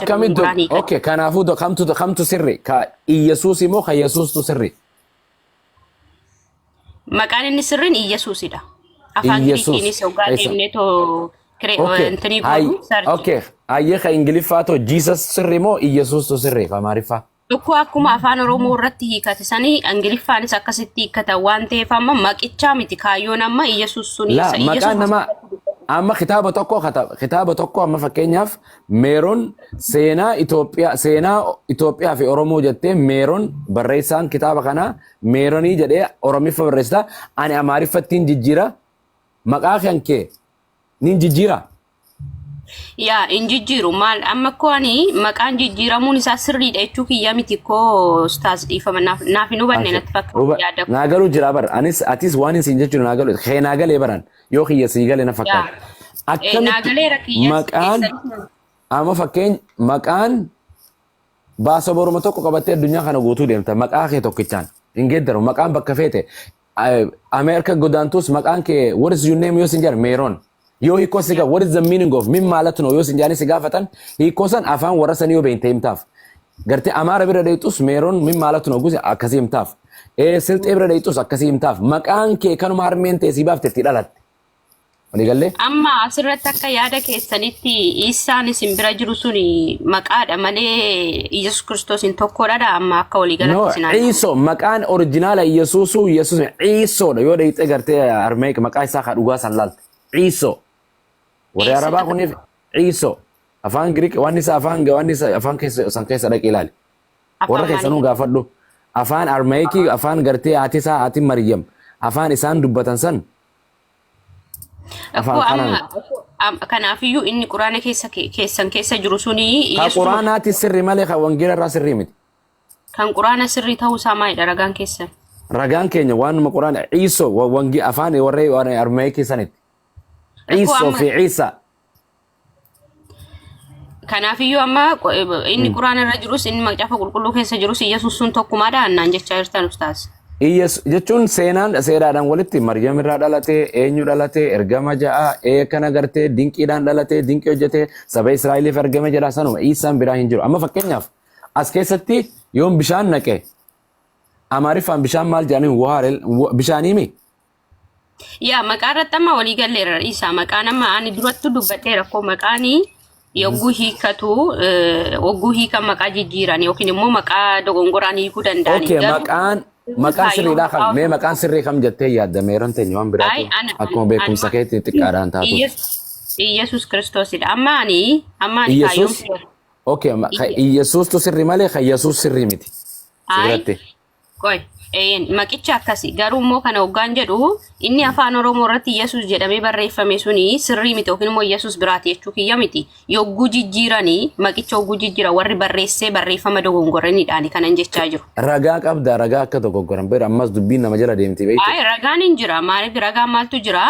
Akkamitti? Dogongoraan hiikan. Okay, kanaafuu kamtu sirri? Ka Iyyasuus immoo ka Yesuustu sirri? Maqaan inni sirriin Iyyasuusidha. Afaan Iyyasuus. Giriikiinis hoggaa Eessa? deemnee too Okay. intinii Hay, goonu search. okay. Hayyee, ka Ingiliffaa too Jesus sirri moo Iyyasuustu sirri? Ka Amaariffaa? Tokko akkuma afaan Oromoo irratti hiikate sanii Ingiliffaanis akkasitti hiikkatan waan ta'eef, amma maqichaa miti kaayyoon, amma Iyyasuus suni Laa isa maqaan Iyyasuus namaa amma kitaaba tokko kitaaba tokko, amma fakkeenyaaf Meeron seenaa Itoophiyaa, seenaa Itoophiyaa fi Oromoo jettee, Meeron barreessaan kitaaba kanaa Meeronii jedhee Oromiffa barreessita, ani Amaariffattiin jijjiira, maqaa kan kee nin jijjiira. Yaa, hin jijjiiru. Maal, amma koo ani maqaan jijjiiramuun isaa sirriidha jechuu kiyya miti koo, ustaaz, dhiifama, naaf hin hubanne natti fakkaata yaada koo. Naa galuu jira bar, anis atis waan hin siin jechuun naa galu kee naa galee baran, yoo kiyya sii gale na fakkaata. Naa Akkamitti galeera kiyyas maqaan keessatti. Amma fakkeeny maqaan baasa boruma tokko qabattee addunyaa kana guutuu deemta, maqaa kee tokkichaan hin geeddaru. Maqaan bakka feete Ameerika godaantus maqaan kee "What is your name?" yoo sin jedhan, Meeroon. Yoo hiikoo si "What is the meaning of min maalatu no?" yoo sin jedhanii si gaafatan, hiikoo san afaan warra sanii yoo beekte himtaaf. Gartee Amaara bira dheexus Meeroon min maalatu no guse akkasii himtaaf. Silxee bira dheexus akkasii himtaaf. Maqaan kee kanuma harmeen ta'e si baafte itti dhalatte. Walii gallee? Amma asirratti akka yaada keessanitti Iisaan isin bira jiru suni maqaadha malee Iyyasuus Kiristoos hin tokkodha amma akka No, waliigalatti isin haasa'u. Ciisoo maqaan original Yesuusuu Yesuus Ciisoodha. Yoo dheeyxee gartee Armeek maqaa isaa ka dhugaa san laalte. Ciisoo. Warri Eessatti? Arabaa kuniif Ciisoo. Afaan Giriik waan isa afaan waan isa afaan keessa san keessa dhaqee ilaali. Warra Afaan keessanuu maalii? gaafadhu. Afaan Armeekii, afaan gartee haati isaa, haati Maryam, afaan isaan dubbatan san afaan Akkoo kanaa amma miti. Kanaafiyyuu inni quraana keessa keessan keessa jiru suni Ka Iyyasuus quraanaati sirri malee ka wangeela irraa sirrii miti. Kan quraana sirrii ta'uu isaa maalidha ragaan keessan? Ragaan keenya waanuma quraana Ciisoo wangi afaan warra Armeekii sanitti. Akkoo Ciisoo amma fi Ciisaa. Kanaafiyyuu amma inni quraana irra jirus, inni macaafa qulqulluu keessa jirus Iyyasuus sun tokkumaadha annaan jechaa jirtan, ustaaz. Iyyesu jechuun seenaan seeraadhaan walitti Maryam irraa dhalate, eenyu dhalate, ergama ja'a, ee kana gartee dinqiidhaan dhalate, dinqii hojjete, saba Israa'eliif ergame jedha, sanuma Iisaan biraa hin jiru. Amma fakkeenyaaf as keessatti yoon bishaan naqe, Amaariffaan bishaan maal jedhanii wahaa bishaaniimi? Yaa, maqaa irratti amma walii galleera dhiisa. Maqaan amma ani durattu dubbadheera koo, maqaan yogguu hiikatu, yogguu hiikan maqaa jijjiiran yookiin immoo maqaa dogongoraan hiikuu danda'ani. Okay, Garuu maqaan maqaan kaayyoon sirriidhaa kam? maqaa Mee maqaan sirrii kam jettee yaadda, meeran teenya waan Ay, biraatu ana akkuma beekumsa keetti xiqqaadhaan taatu. Iyyasuus Kiristoosidha. Amma ani kaayyoon Iyyasuus, okay, ka Iyyasuustu sirrii malee ka Yesuus sirrii miti. Ay, Sirratti. Qoy, eeyyen, maqicha akkasi. Garuu immoo kana hoggaan jedhu, inni afaan Oromoo irratti Yesuus jedhamee barreeffame suni sirrii miti yookiin immoo Yesuus biraati jechuu kiyya miti. Yogguu jijjiiranii, maqicha yogguu jijjiiran, warri barreessee barreeffama dogongoraniidhaani kanan jechaa jiru. Ragaa qabda, ragaa akka dogoggoran beera ammas dubbiin nama jala deemti beektu. Ay, ragaan hin jira. Maaliif, ragaan maaltu jira?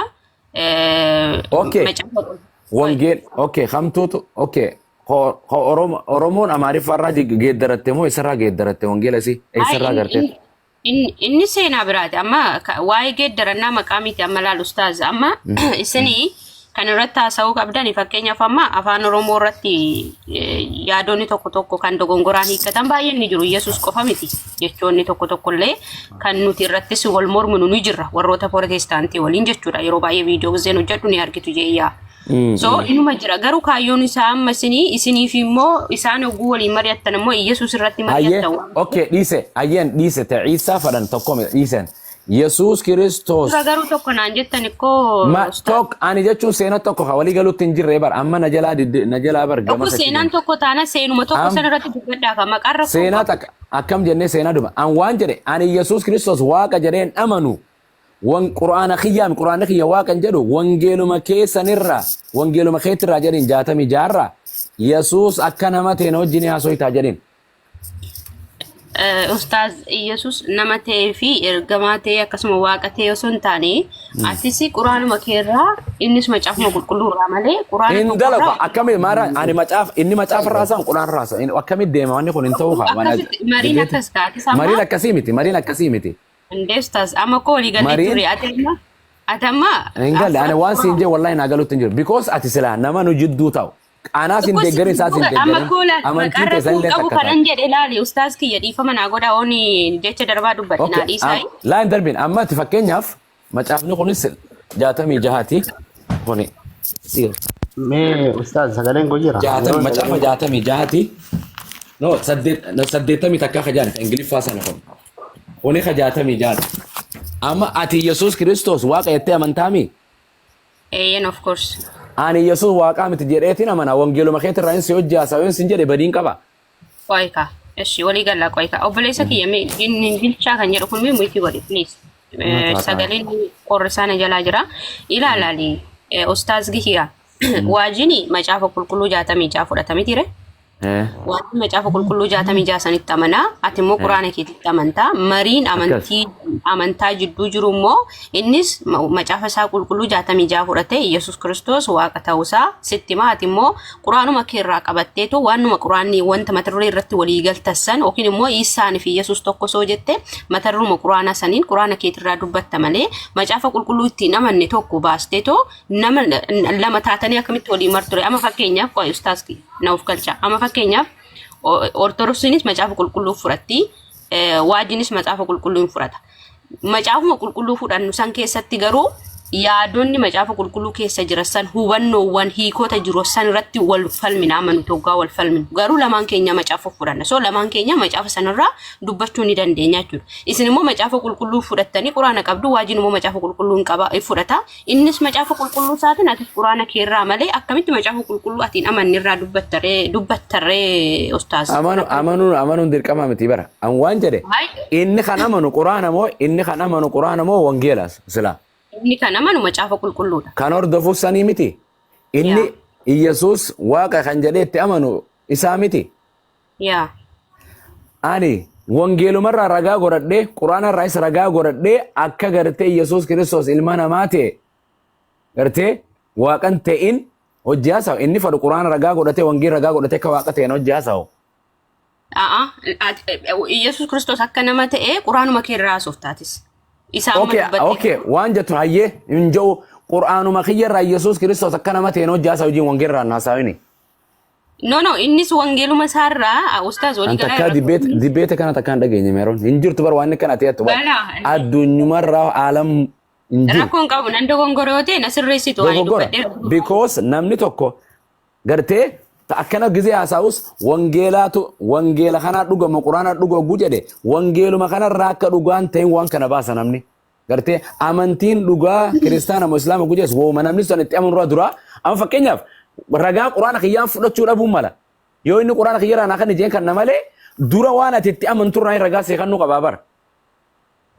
Okay. Macaafa qulqulluu. Wangeel, okay, kamtuutu, okay. Oromoon Amaariffa irraa geeddaratte moo isarraa geeddaratte wangeela isii? Eessarraa gartee? Inni seenaa biraati. Amma waa'ee geeddarannaa maqaa miti amma laal, ustaaz. Amma isinii kan irratti haasa'uu qabdani, fakkeenyaaf amma afaan Oromoo irratti yaadonni tokko tokko kan dogongoraan hiikkatan baay'een ni jiru. Yesuus qofa miti. Jechoonni tokko tokko illee kan nuti irrattis wal morminu ni jirra. Warroota Protestaantii waliin jechuudha. Yeroo baay'ee viidiyoo giseen hojjedhu ni argitu jeeyyaa. So inuma jira, garuu kaayyoon isaa amma isinii isiniif immoo isaan hogguu waliin mari'attan immoo Iyyasuus irratti Hayyee, mari'attan waan okay, dhiise, hayyeen dhiise, ta'e Iisaa fadhan tokko miti dhiisen. Yesuus Kiristoos. Dura garuu tokko naan jettan ikkoo Ma ustaaz. tok ani jechuun seenaa tokko ka walii galuutti hin jirre bar, amma na jalaa na jalaa bar Tokko gama sachi seenaan deemte. tokko taana seenuma tokko Am sana irratti dubbadhaa ka maqaan rakkoo seenaa qabu. takka akkam jennee seenaa duba. An waan jedhe, ani Yesuus Kiristoos waaqa jedheen amanu. Wan quraana kiyyaam, quraana kiyya waaqa hin jedhu, wangeeluma keessanirraa, wangeeluma keetirraa jedhin, 66rraa Yesuus akka nama ta'e na wajjin haasoytaa jedhin. Ustaaz, Iyyasuus nama ta'ee fi ergamaa ta'ee akkasuma waaqa ta'ee osoo hin taane, atis quraanuma keerraa, innis macaafuma qulqulluu irraa malee quraana Hin tokko dalagu irraa akkami maara ani macaaf inni macaafa irraa san quraan irraa san akkamitti deema wanni kun hin ta'uu kaa waan Akkasitti mariin akkas taate mariin amma akkasii miti, mariin akkasii miti. Indee ustaaz, amma koo walii gallee Mariin ture, ati amma hin galle. Ani waan siin jee wallahi naa galutti hin jiru, because ati silaa nama nu jidduu ta'u. Anaas hin Tokko deeggarin isaas hin amma deeggarin. kuula Amantiin maqaa teessan rakkoo illee qabu takka kanan taate. jedhe laali ustaaz kiyya dhiifama naa godha ooni jecha darbaa dubbadhe naa Okay, dhiisaa. laa hin darbin. Amma ati fakkeenyaaf macaafni kunis 66ti. Kuni Mee ustaaz sagaleen koo jira. jaatamii Yeroon macaafa sagaleen 66ti. No, saddeet no, 81 ka jaani Ingiliffaa sana kun. Kuni ka 66ti. Amma ati Yesuus Kiristoos waaqa jettee amantaami? Eeyyen, of course. Ani Yesuus waaqaa miti jedheetiin amana. Wangeeluma keetirraa inni si hojii haasa'u hin jedhe badiin qaba. Qoyka. Eshi walii gallaa qoyka. Obboleessa kiyya mee inni bilchaa kan jedhu kun mee mute godhi please. Sagaleen qorrisaa na jalaa jira. Ilaalaali ustaaz kiyya. Waajini macaafa qulqulluu 66 fudhatame ture. Waajini macaafa qulqulluu 66 sanitti amanaa. Ati immoo quraana keetitti amantaa. Mariin amantii amantaa jidduu jiru immoo innis macaafa isaa qulqulluu 66 fudhatee Yesuus Kiristoos waaqa ta'uusaa sitti himaa. Ati immoo quraanuma kee irraa qabatteetu waanuma quraanni wanta mata duree irratti walii galtassan yookiin immoo Iisaanii fi Yesuus tokko soo jette mata duruma quraanaa saniin quraana keetirraa dubbatta malee macaafa qulqulluu ittiin amanne tokko baasteetoo nama lama taatanii akkamitti walii marture? Amma fakkeenyaaf, qoy ustaaz na of galcha, amma fakkeenyaaf Ortodoksiinis macaafa qulqulluu fudhatti, waajinis macaafa qulqulluu hin fudhata. Macaafuma qulqulluu fudhannu san keessatti garuu yaadonni macaafa qulqulluu keessa jiran san hubannoowwan hiikota jiru san irratti wal falmina. Amanu toggaa wal falminu garuu lamaan keenya macaafa fudhanna, so lamaan keenya macaafa sanarraa dubbachuu ni dandeenya jechuudha. Isin immoo macaafa qulqulluu fudhattanii quraana qabdu, waajiin immoo macaafa qulqulluu hin qaba fudhata. Innis macaafa qulqulluu isaatiin, atis quraana keerraa malee akkamitti macaafa qulqulluu atiin amanni irraa dubbattaree ustaaz? Amanu amanuun amanuun dirqama miti bara. An waan jedhe inni kan amanu quraana moo inni kan amanu quraana moo wangeela silaa? Inni kan amanu macaafa qulqulluudha. Kan hordofu sanii miti. Inni Iyyasuus waaqa kan jedhee itti amanu isaa miti. Yaa. Ani wangeelumarraa ragaa godhadhee quraanarraas ragaa godhadhee akka gartee Iyyasuus Kiristoos ilma namaa ta'e gartee waaqan ta'in hojii haasa'u. Inni fadhu quraana ragaa godhatee wangeela ragaa godhatee akka waaqa ta'een hojii haasa'u. A'a, Iyyasuus Kiristoos akka nama ta'e quraanuma kee irraa haasoftaatis. Isa amma Okay, dubbatte. okay, waan jettu hayyee hin jiru quraanuma kiyyarraa Iyyasuus Kiristoos akka nama ta'een hojii haasa'u hojiin wangeelarraa hin haasa'ini. No, innis wangeeluma isaarraa ustaaz walii An galaa takkaa irra debate kana takkaan dhageenye meeroon. Hin jirtu bar waan akkana ta'etu bar. Balaa. Addunyumarraa aalam hin jiru. Rakkoon qabu nan dogongora yoo ta'e na sirreessitu waan Dogoggora. dubbadheeru. Because namni tokko gartee akkana gizee haasa'us wangeelaatu wangeela kanaa dhugama quraana dhuga oguu jedhe wangeeluma kanarraa akka dhugaan ta'in waan kana baasa namni. Gartee amantiin dhugaa kiristaana moo islaama oguu jedhes wooma namni sun itti amanurraa duraa amma fakkeenyaaf ragaa quraana kiyyaan fudhachuu dhabuun mala. Yoo inni quraana kiyyarraa naa kan ijeen kan na malee dura waan ati itti amanturraa ragaa see kannuu qabaa bara.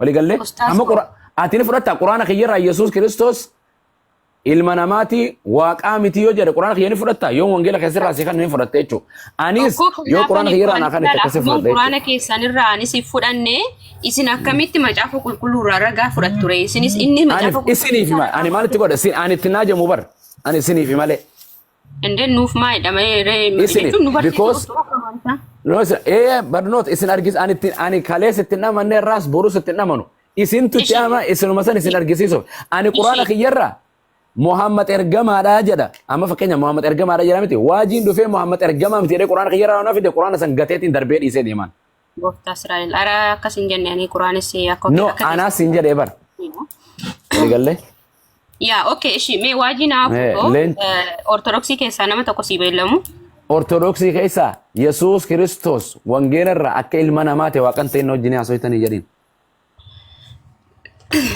Waliigallee Ustaaz amma ati ni fudhatta quraana kiyyarraa Yesuus Kiristoos ilma namaati waaqaa miti yoo jedhe quraana kiyya ni fudhatta yoo wangeela keessarraa si kan ni fudhatta jechuudha. Anis Tokko yoo quraana kiyyarraa naa kan itti akkasii akkuma fudhadha quraana jechuudha. keessanirraa anis fudhanne isin akkamitti macaafa qulqulluurraa ragaa fudhatture isinis inni Ani macaafa isiniif hima ani maalitti godha isin ani itti naajamu bar ani isiniif malee. Indee nuuf maalidha malee Isiniif jechuun nu barsiisuu because no isin barnoota isin argis ani itti ani kaleessa itti hin amanne irraas borus itti hin amanu isintu itti ama isinuma san isin argisiisuuf ani quraana kiyyarraa Muhammad ergamaadha jedha. Amma fakkeenya Muhammad ergamaadha jedha miti. Waajiin dhufee Muhammad ergamaa miti jedhee quraana kiyyarraa na fide quraana san gateetiin darbee dhiisee deeman. Gooftaa Israa'el ara akkas hin jenne ani quraanis akka No akka anaas hin jedhee bara. Waliigallee? Yaa, okay, ishi mee waajii naa fuudhoo Ortodoksii keessaa nama tokko sii beellamu. Ortodoksii keessaa Yesuus Kiristoos wangeela irraa akka ilma namaa ta'e waaqan ta'e wajjin haasofitanii jedhin.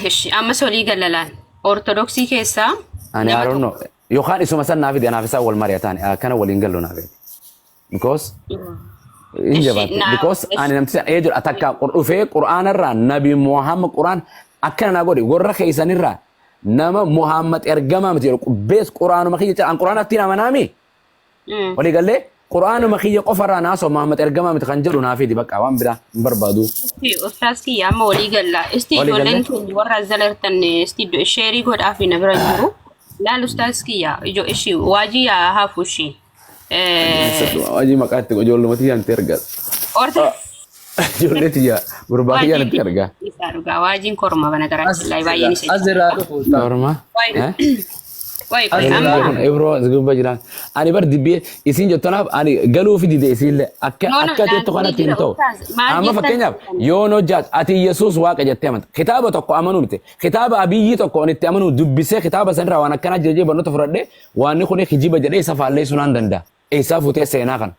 Ishi ammas walii galalaan Ortodoksii keessaa Ani nama I don't know. Yookaan isuma san naa fide anaaf isaan wal mari'atan akkana waliin gallu naa fide. Because hin Ishi jabaate. naa Because ani namticha ee jedhu takka dhufee qur'aana irraa Nabi Muhammad qur'aan akkana naa godhe warra keessanirraa nama Muhammad ergamaa miti jedhu bees qur'aanuma kiyya an qur'aana ittiin amanaami. Walii gallee qur'aanuma kiyya qofarraa naasoo Muhammad ergamaa miti kan jedhu naa fidi bakka waan biraa hin barbaadu. Ustaaz kiyya amma walii galla. Isti Walii ijoolleen gallee? keenya warra as jala jirtan isti share godhaa fi na bira jiru. Laal ustaaz kiyya ijo ishi waajii yaa hafu ishi. Hojii maqaa itti ijoolluma tiyyaan itti ergaa. Orto Ijoollee tiyya gurbaa kiyyaan itti ergaa. Isaa dhugaa waajiin korma bana garaachillaa baay'een isa As irraa dhufu ustaaz. Korma. Qoy qoy Asirraa amma kun Ibroo as gubbaa jiraan. Ani bar dibbee isiin jettu kanaaf ani galuu fi dide isiillee akka No, no, akka jettu ni kanatti hin jira ta'u. ustaaz. Maal Amma jettan? fakkeenyaaf yoo hojjaat ati Yesuus waaqa jettee amanta. Kitaaba tokko amanuu miti. Kitaaba Abiyyi tokko ani itti amanuu dubbisee kitaaba sanirraa waan akkanaa jedhee barnoota fudhadhee waan kun kijiba jedhee isa faalleessuu naan danda'a. Eessaa fuutee seenaa kana.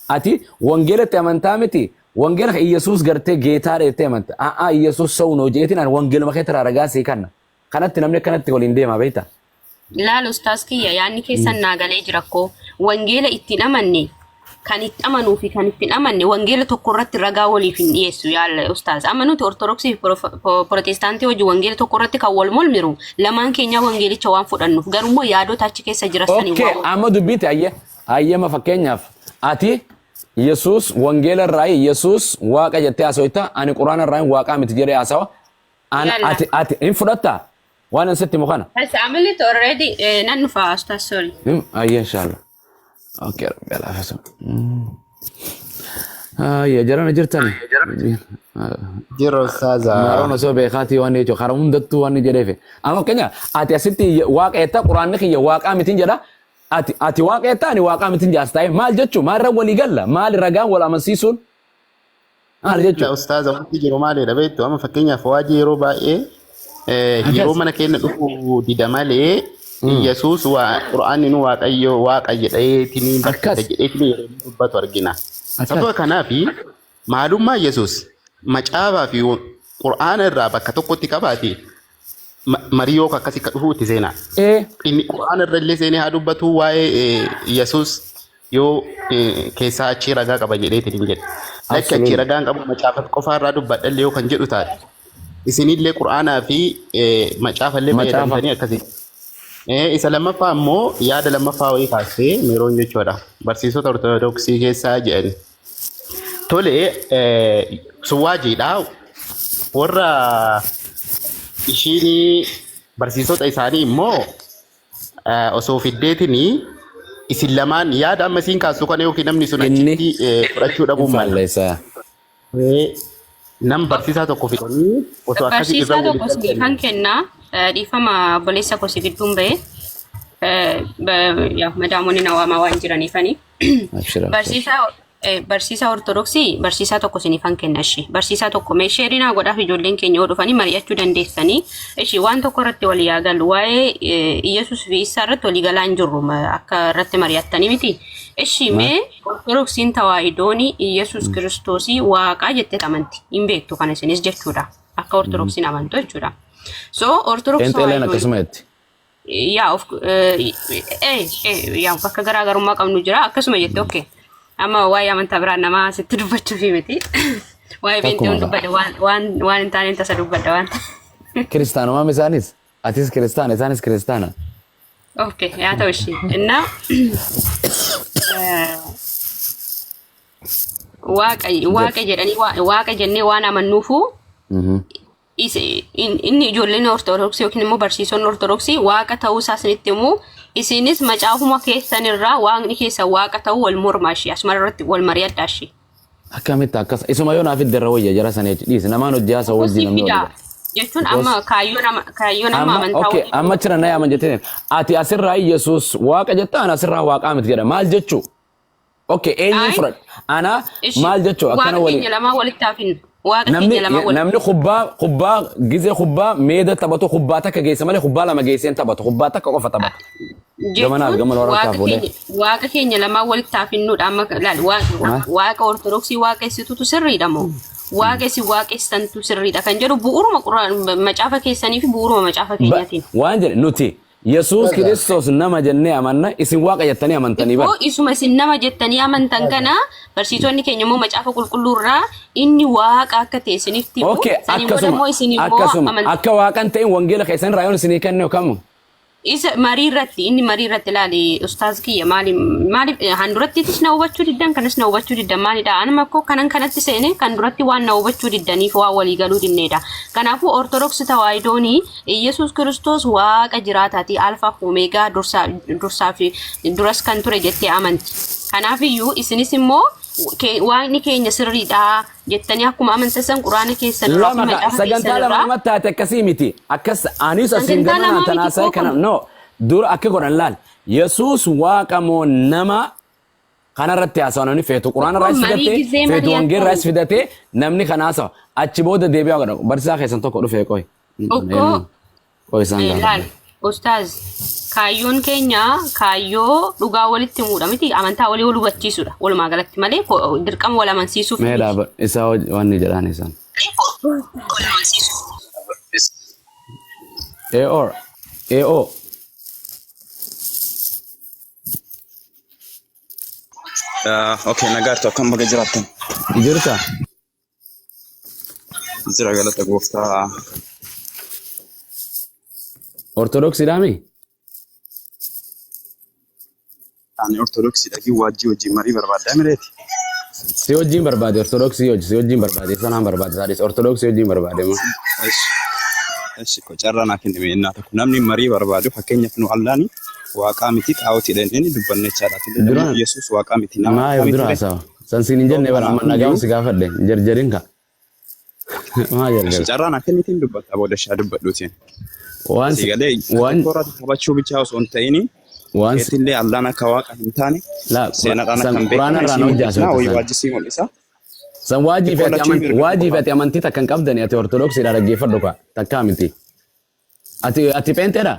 Ati wangeelatti amantaa miti. Wangeela Yesuus gartee geetaadha jettee amanta. A'aa Yesuus ሰው ነው jeetiin ani wangeeluma kee taraa ragaa sii kanna. Kanatti namni akkanatti waliin deema beektaa? Laal ustaaz kiyya, yaadni keessan naa galee jira koo. Wangeela ittiin amanne, kan itti amanuu fi kan ittiin amanne wangeela tokko irratti ragaa waliif hin dhiyeessu yaala ustaaz. Amma nuti Ortodoksii fi Protestaantii wajjin wangeela tokko irratti kan wal mormiru lamaan keenyaa wangeelicha waan fudhannuuf, garuu yaadota achi keessa jira sanii Okay, waan amma dubbiiti ayye. Ayyema fakkeenyaaf ati Yesuus wangeela irraa Yesuus waaqa jettee haasawita, ani quraana irraa waaqaa miti jedhee haasawa. Ana Yalla. ati hin fudhattaa? Waan an sitti himu kana. Bas amilli already nan dhufa ustaaz, sorry. Ayye inshallah. Okay, rabbi alaafisu. Ayye jarana jirtani. Jira ustaaza. Maroon osoo beekaatii waan jechuudha. Karaa hundattuu waan jedheefi. Amma fakkeenya ati asitti waaqa jettaa, quraanni kiyya waaqaa mitiin jedha. Ati waaqa jettaa, ani waaqaa mitiin jedha as taa'e maal jechuu? Maal irra walii galla? Maal ragaan wal amansiisuun? Maal jechuu? Ustaaza, wanti jiru maalidha beektu? Amma fakkeenyaaf waajii yeroo baay'ee yeroo mana keenya dhufu dida malee Yesuus waa Qur'aanni nu Waaqayyo waaqa jedheetiin barsiisa jedheetiin yeroo inni dubbatu argina. Sababa kanaafi maalummaa Yesuus macaafaa fi Qur'aana irraa bakka tokkotti qabaate marii yoo akkasii akka dhufu itti seenaa. Inni Qur'aana irra illee seenee haa dubbatu, waa'ee Yesuus yoo keessaa achii ragaa qaba jedheetiin hin jedhe. Lakki, achii ragaa hin qabu, macaafa qofaa irraa dubbadha illee yoo kan jedhu taate. Isinillee Qur'aanaa fi macaafa illee Macaafa. fayyadamtanii akkasii. Isa lammaffaa immoo yaada lammaffaa wayii kaastee Meeroon jechuudha. Barsiisota Ortodoksii keessaa jedhan. Tole, sun waajiidha. Warra ishiin barsiisota isaanii immoo osoo fiddeetiin isin lamaan yaada amma isiin kaastu kana yookiin namni sun Inni achitti fudhachuu dhabuun mala. Faalleessaa. Nam barsiisaa tokko fidanii osoo akkasii irra Barsiisaa tokko walii isinii kan kennaa, dhiifama obboleessa koo si gidduun ba'e. Yaa madaamonni na waamaa waan jiraniifani. Abshira. Barsiisaa Ortodoksii barsiisaa tokko isiniifan kenna ishee. Barsiisaa tokko mee share naa godhaaf, ijoolleen keenya yoo dhufanii mari'achuu dandeessanii. Ishee waan tokko irratti walii yaa galu, waa'ee Iyyasuus fi Isaa irratti walii galaa hin jirru akka irratti mari'attanii miti. Ishee mee Ortodoksiin Tawaahidoon Iyyasuus Kiristoosii waaqaa jettee amanti. Hin beektu kana isinis jechuudha. Akka Ortodoksiin amantu jechuudha. So Ortodoks Pheenxeeleen Tawaahidoon akkasuma jetti. Yaa of yaa bakka garaagarummaa qabnu jira akkasuma jette. Okay, amma waa'ee amantaa biraa namaa sitti dubbachuuf miti, waa'ee Takkuma pheenxeewwan ta'a. dubbadha, waan hin taaneen tasa dubbadha waan. Kiristaanumaam isaanis. Atis kiristaana, isaanis kiristaana. Okay, yaa ta'u ishee innaa waaqa jedhanii waaqa jennee waan amannuufu inni ijoolleen Ortodoksii yookiin immoo barsiisonni Ortodoksii waaqa ta'uu isaa isinitti himu, isinis macaafuma keessan irraa waaqni keessa waaqa ta'uu wal mormaa ishee asuma irratti wal mari'adhaa ishee. Akkamitti akkas isuma yoo naaf idderra wayya jara sana jechuudha. Dhiisi namaan hojii haasa wajjin Kosii namni fidaa walii. Jechuun amma kaayyoo nama Amma amantaa okay, waliin amma chira na yaaman jettee ati asirraa Yesuus waaqa jetta, ana asirraa waaqaa miti jedha, maal jechuu? Okay, eenyuun Ay. fudhadha? Ana Ishi, maal jechuu akkana waaqa waliin. keenya lamaan walitti hafin. Waaqa Namni keenya lamaan walitti. Namni kubbaa gizee kubbaa meeda taphatu kubbaa takka geesse malee kubbaa lama geessee hin taphatu, kubbaa takka qofa taphata. Gamanaaf Jechuun gamana warra waaqa fuudhee. keenya waaqa keenya lamaan walitti hafinnuudha amma laal Maal? Waaqa Ortodoksii waaqessitutu sirriidha moo waaqa isin waaqessantu sirriidha kan jedhu bu'uuruma quraan macaafa keessanii fi bu'uuruma macaafa keenyaatiin. Waan jedhe nuti Yesuus Kiristoos nama jennee amanna, isin waaqa jettanii amantanii bara. Immoo isuma isin nama jettanii amantan kana barsiisonni keenya immoo macaafa qulqulluu irraa inni waaqa akka ta'e isiniif himu. Okay, Saniin booda akkasuma immoo isin immoo akkasuma amantaa. Akka waaqan ta'in wangeela keessan irraa yoon isinii kenne kamu. Isa marii irratti, inni marii irratti ilaali ustaaz kiyya, maali maaliif handurattis na hubachuu diddan, kanas na hubachuu diddan maalidha? Anuma akkoo kanan kanatti seene kan duratti waan na hubachuu diddaniif waan walii galuu dinneedha. Kanaafuu Ortodoksi Tawaahidoonii Iyyasuus Kiristoos waaqa jiraataati, alfaa fi omeegaa, dursaa fi duras kan ture jettee amanti. Kanaafiyyuu isinis immoo waaqni keenya sirriidha jettanii akkuma amantan san quraana keessan irraa fi Lama ka macaafa sagantaa keessan lama irraa nama taate akkasii miti. Akkas anis asiin Sagantaa gamanaan lamaa miti tanaasaa koo kana kun. no. Dura akka godhan laal. Yesuus waaqa moo nama kanarratti haasawa namni feetu quraana irraa Marii fidatee gizee feetu wangeela mari'atan. irraa fidatee namni kana haasawa. Achi booda deebi'aa godha. Barsiisaa keessan tokko dhufee qoy. Okkoo Qoy isaan Laal, gaafadha. ustaaz, kaayyoon keenya kaayyoo dhugaa walitti himuudha miti amantaa walii wal hubachiisuudha walumaa galatti malee dirqama wal amansiisuuf Mee miti. dhaaba isaa waan ni jedhaan isaan. AO AO Okay, nagaartu akkam baga jiraattan. Jirta? Jira galata gooftaa. Ortodoksiidhaami? Ani ortodoksiidha fi waajjii wajjin marii barbaaddaa mireeti. Si wajjin barbaade ortodoksii hojii si wajjin barbaade sanaan barbaade isaadhis ortodoksii wajjin barbaade moo. Eshi ko carraa naa kennime innaa tokko namni marii barbaadu fakkeenyaaf nu allaani waaqaa miti xaa'ootiidha inni dubbanne jechaadha. Dura Yesuus waaqaa miti nama maa yoo akkamii dura ture? haasawa. San siin hin jenne bara amma nagaan si gaafadhe hin jarjarin ka. Maa Eshi jarjara. carraa naa kennitiin dubbatta booda ishaa dubbadhuutiin. Waan Si si galee waan tokko irratti taphachuu bichaa osoo hin ta'ini waan si keetillee allaan akka waaqa hin taane la seenaadhaan san akka hin quraana beekamne irraa sii na hojii mul'isna haasofte wayii san. waajji sii mul'isa. San waajii fi Xiqqoo ati lachuu amantii mirga waajii fi qofa. ati amantii takka hin qabdani ati ortodoksiidha dhaggeeffadhu ka takkaa miti. Ati peenteedha?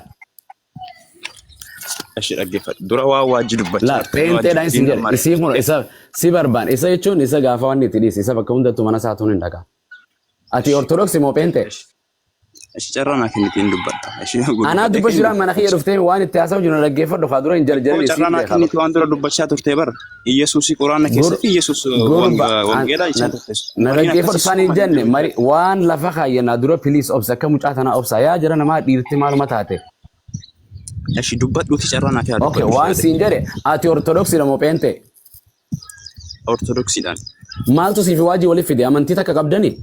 Eshi dhaggeeffadhu. Dura waa waajji dubbachaa La jirtu. Waajji peenteedha isin wajjin jedhe marii. isii kun isa si barbaan isa jechuun isa gaafa wanni itti dhiisi isa bakka hundattuu mana isaatuun hin dhaqa. Ati ortodoksii moo peentee? Eshi carraa naa kennitiin dubbatta. Eshi Anaa dubbadhee dubbachuudhaan mana kiyya kennu. dhuftee waan itti haasa'u jiru na dhaggeeffadhu kaa dura hin jarjarin Koo isiin carraa naa beekaa kenniti bakka. waan dura dubbachaa turte bara. Iyyasuusi quraana Gur keessatti Iyyasuus gurba wangeelaa jechaa na turte. na Mariin dhaggeeffadhu akkasii isaan hin suma hin jenne jiru. mari waan lafa kaayyannaa dura piliis obsa akka mucaa tanaa obsa yaa jira namaa dhiirti maaluma taate. Eshi dubbadhuuti carraa naa kennaa Okay dubbadhu waan yaada siin kee. jedhe ati ortodoksiidha moo peentee? Ortodoksiidhaan. Maaltu siif waajii waliif fide amantii takka qabdanii?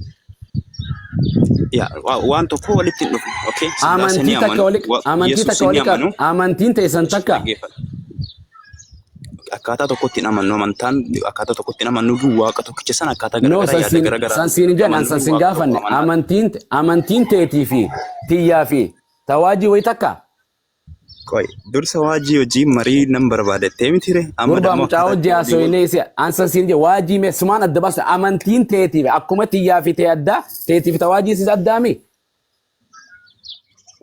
Yaa waan tokko walitti hin dhufu. Okay? Sillaasee ni Amantii takka amanu. wali amantii Yesuus takka ni wali qab amanu. amantiin teessan Eshi takka. dhaggeeffadhu. Akkaataa tokkotti hin amannu amantaan akkaataa tokkotti hin amannu garuu waaqa tokkicha sana akkaataa No garaagaraa san yaada siin garaagaraa san siin hin jenne an amannu san siin waaqa tokko gaafanne amanna. amantiin amantiin teetii fi tiyyaa fi tawaajii wayi takka. Qoy dursa waajjii hojii marii nan barbaadettee mitire amma Gurbaa dammoo mucaa akkaataa hojii itti walii wal haasofnee isi an san siin jedhe waajii mee sumaan adda baasa amantiin teetii fi akkuma tiyyaa fi tee addaa teetii fi tawaajii siis addaami.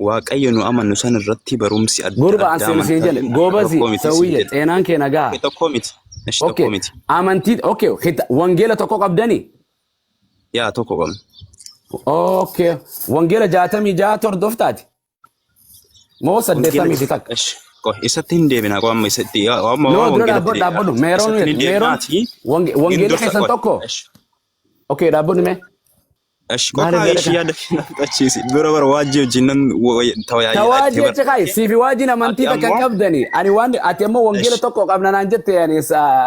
Waaqayyo nu amannu san irratti barumsi adda Gurba an addaa siin siin amantaa jedhe keenya goobasi tokko miti siin sawiyye jedhe. xeenaan kee nagaa. Okay, tokko miti. Eshi Okay tokko miti. amantii okay wangeela tokko qabdanii. Yaa tokko qabna. Okay wangeela 66 hordoftaati. Moo Wangeela 80 fi takka. eshi qoy isatti hin deebina qoy amma isatti amma No waan dura wangeelatti dhaabbadhu deebina. dhaabbadhu meeroon Isatti ni meeroon deebinaati. Gin wangeelli dursa keessan qoy. tokko. Eshi Okay dhaabbadhu mee. eshi Maaliif qokaa jedhe eshi kana? yaada kee fixachiisi. Dura bara waajjii wajjin nan tawaayyaa Tawaajii itti bara. jecha kaayi siifi waajiin Ati amantii takka hin ammoo qabdani. Ani waan ati ammoo wangeela eshi tokko qabna naan jette ani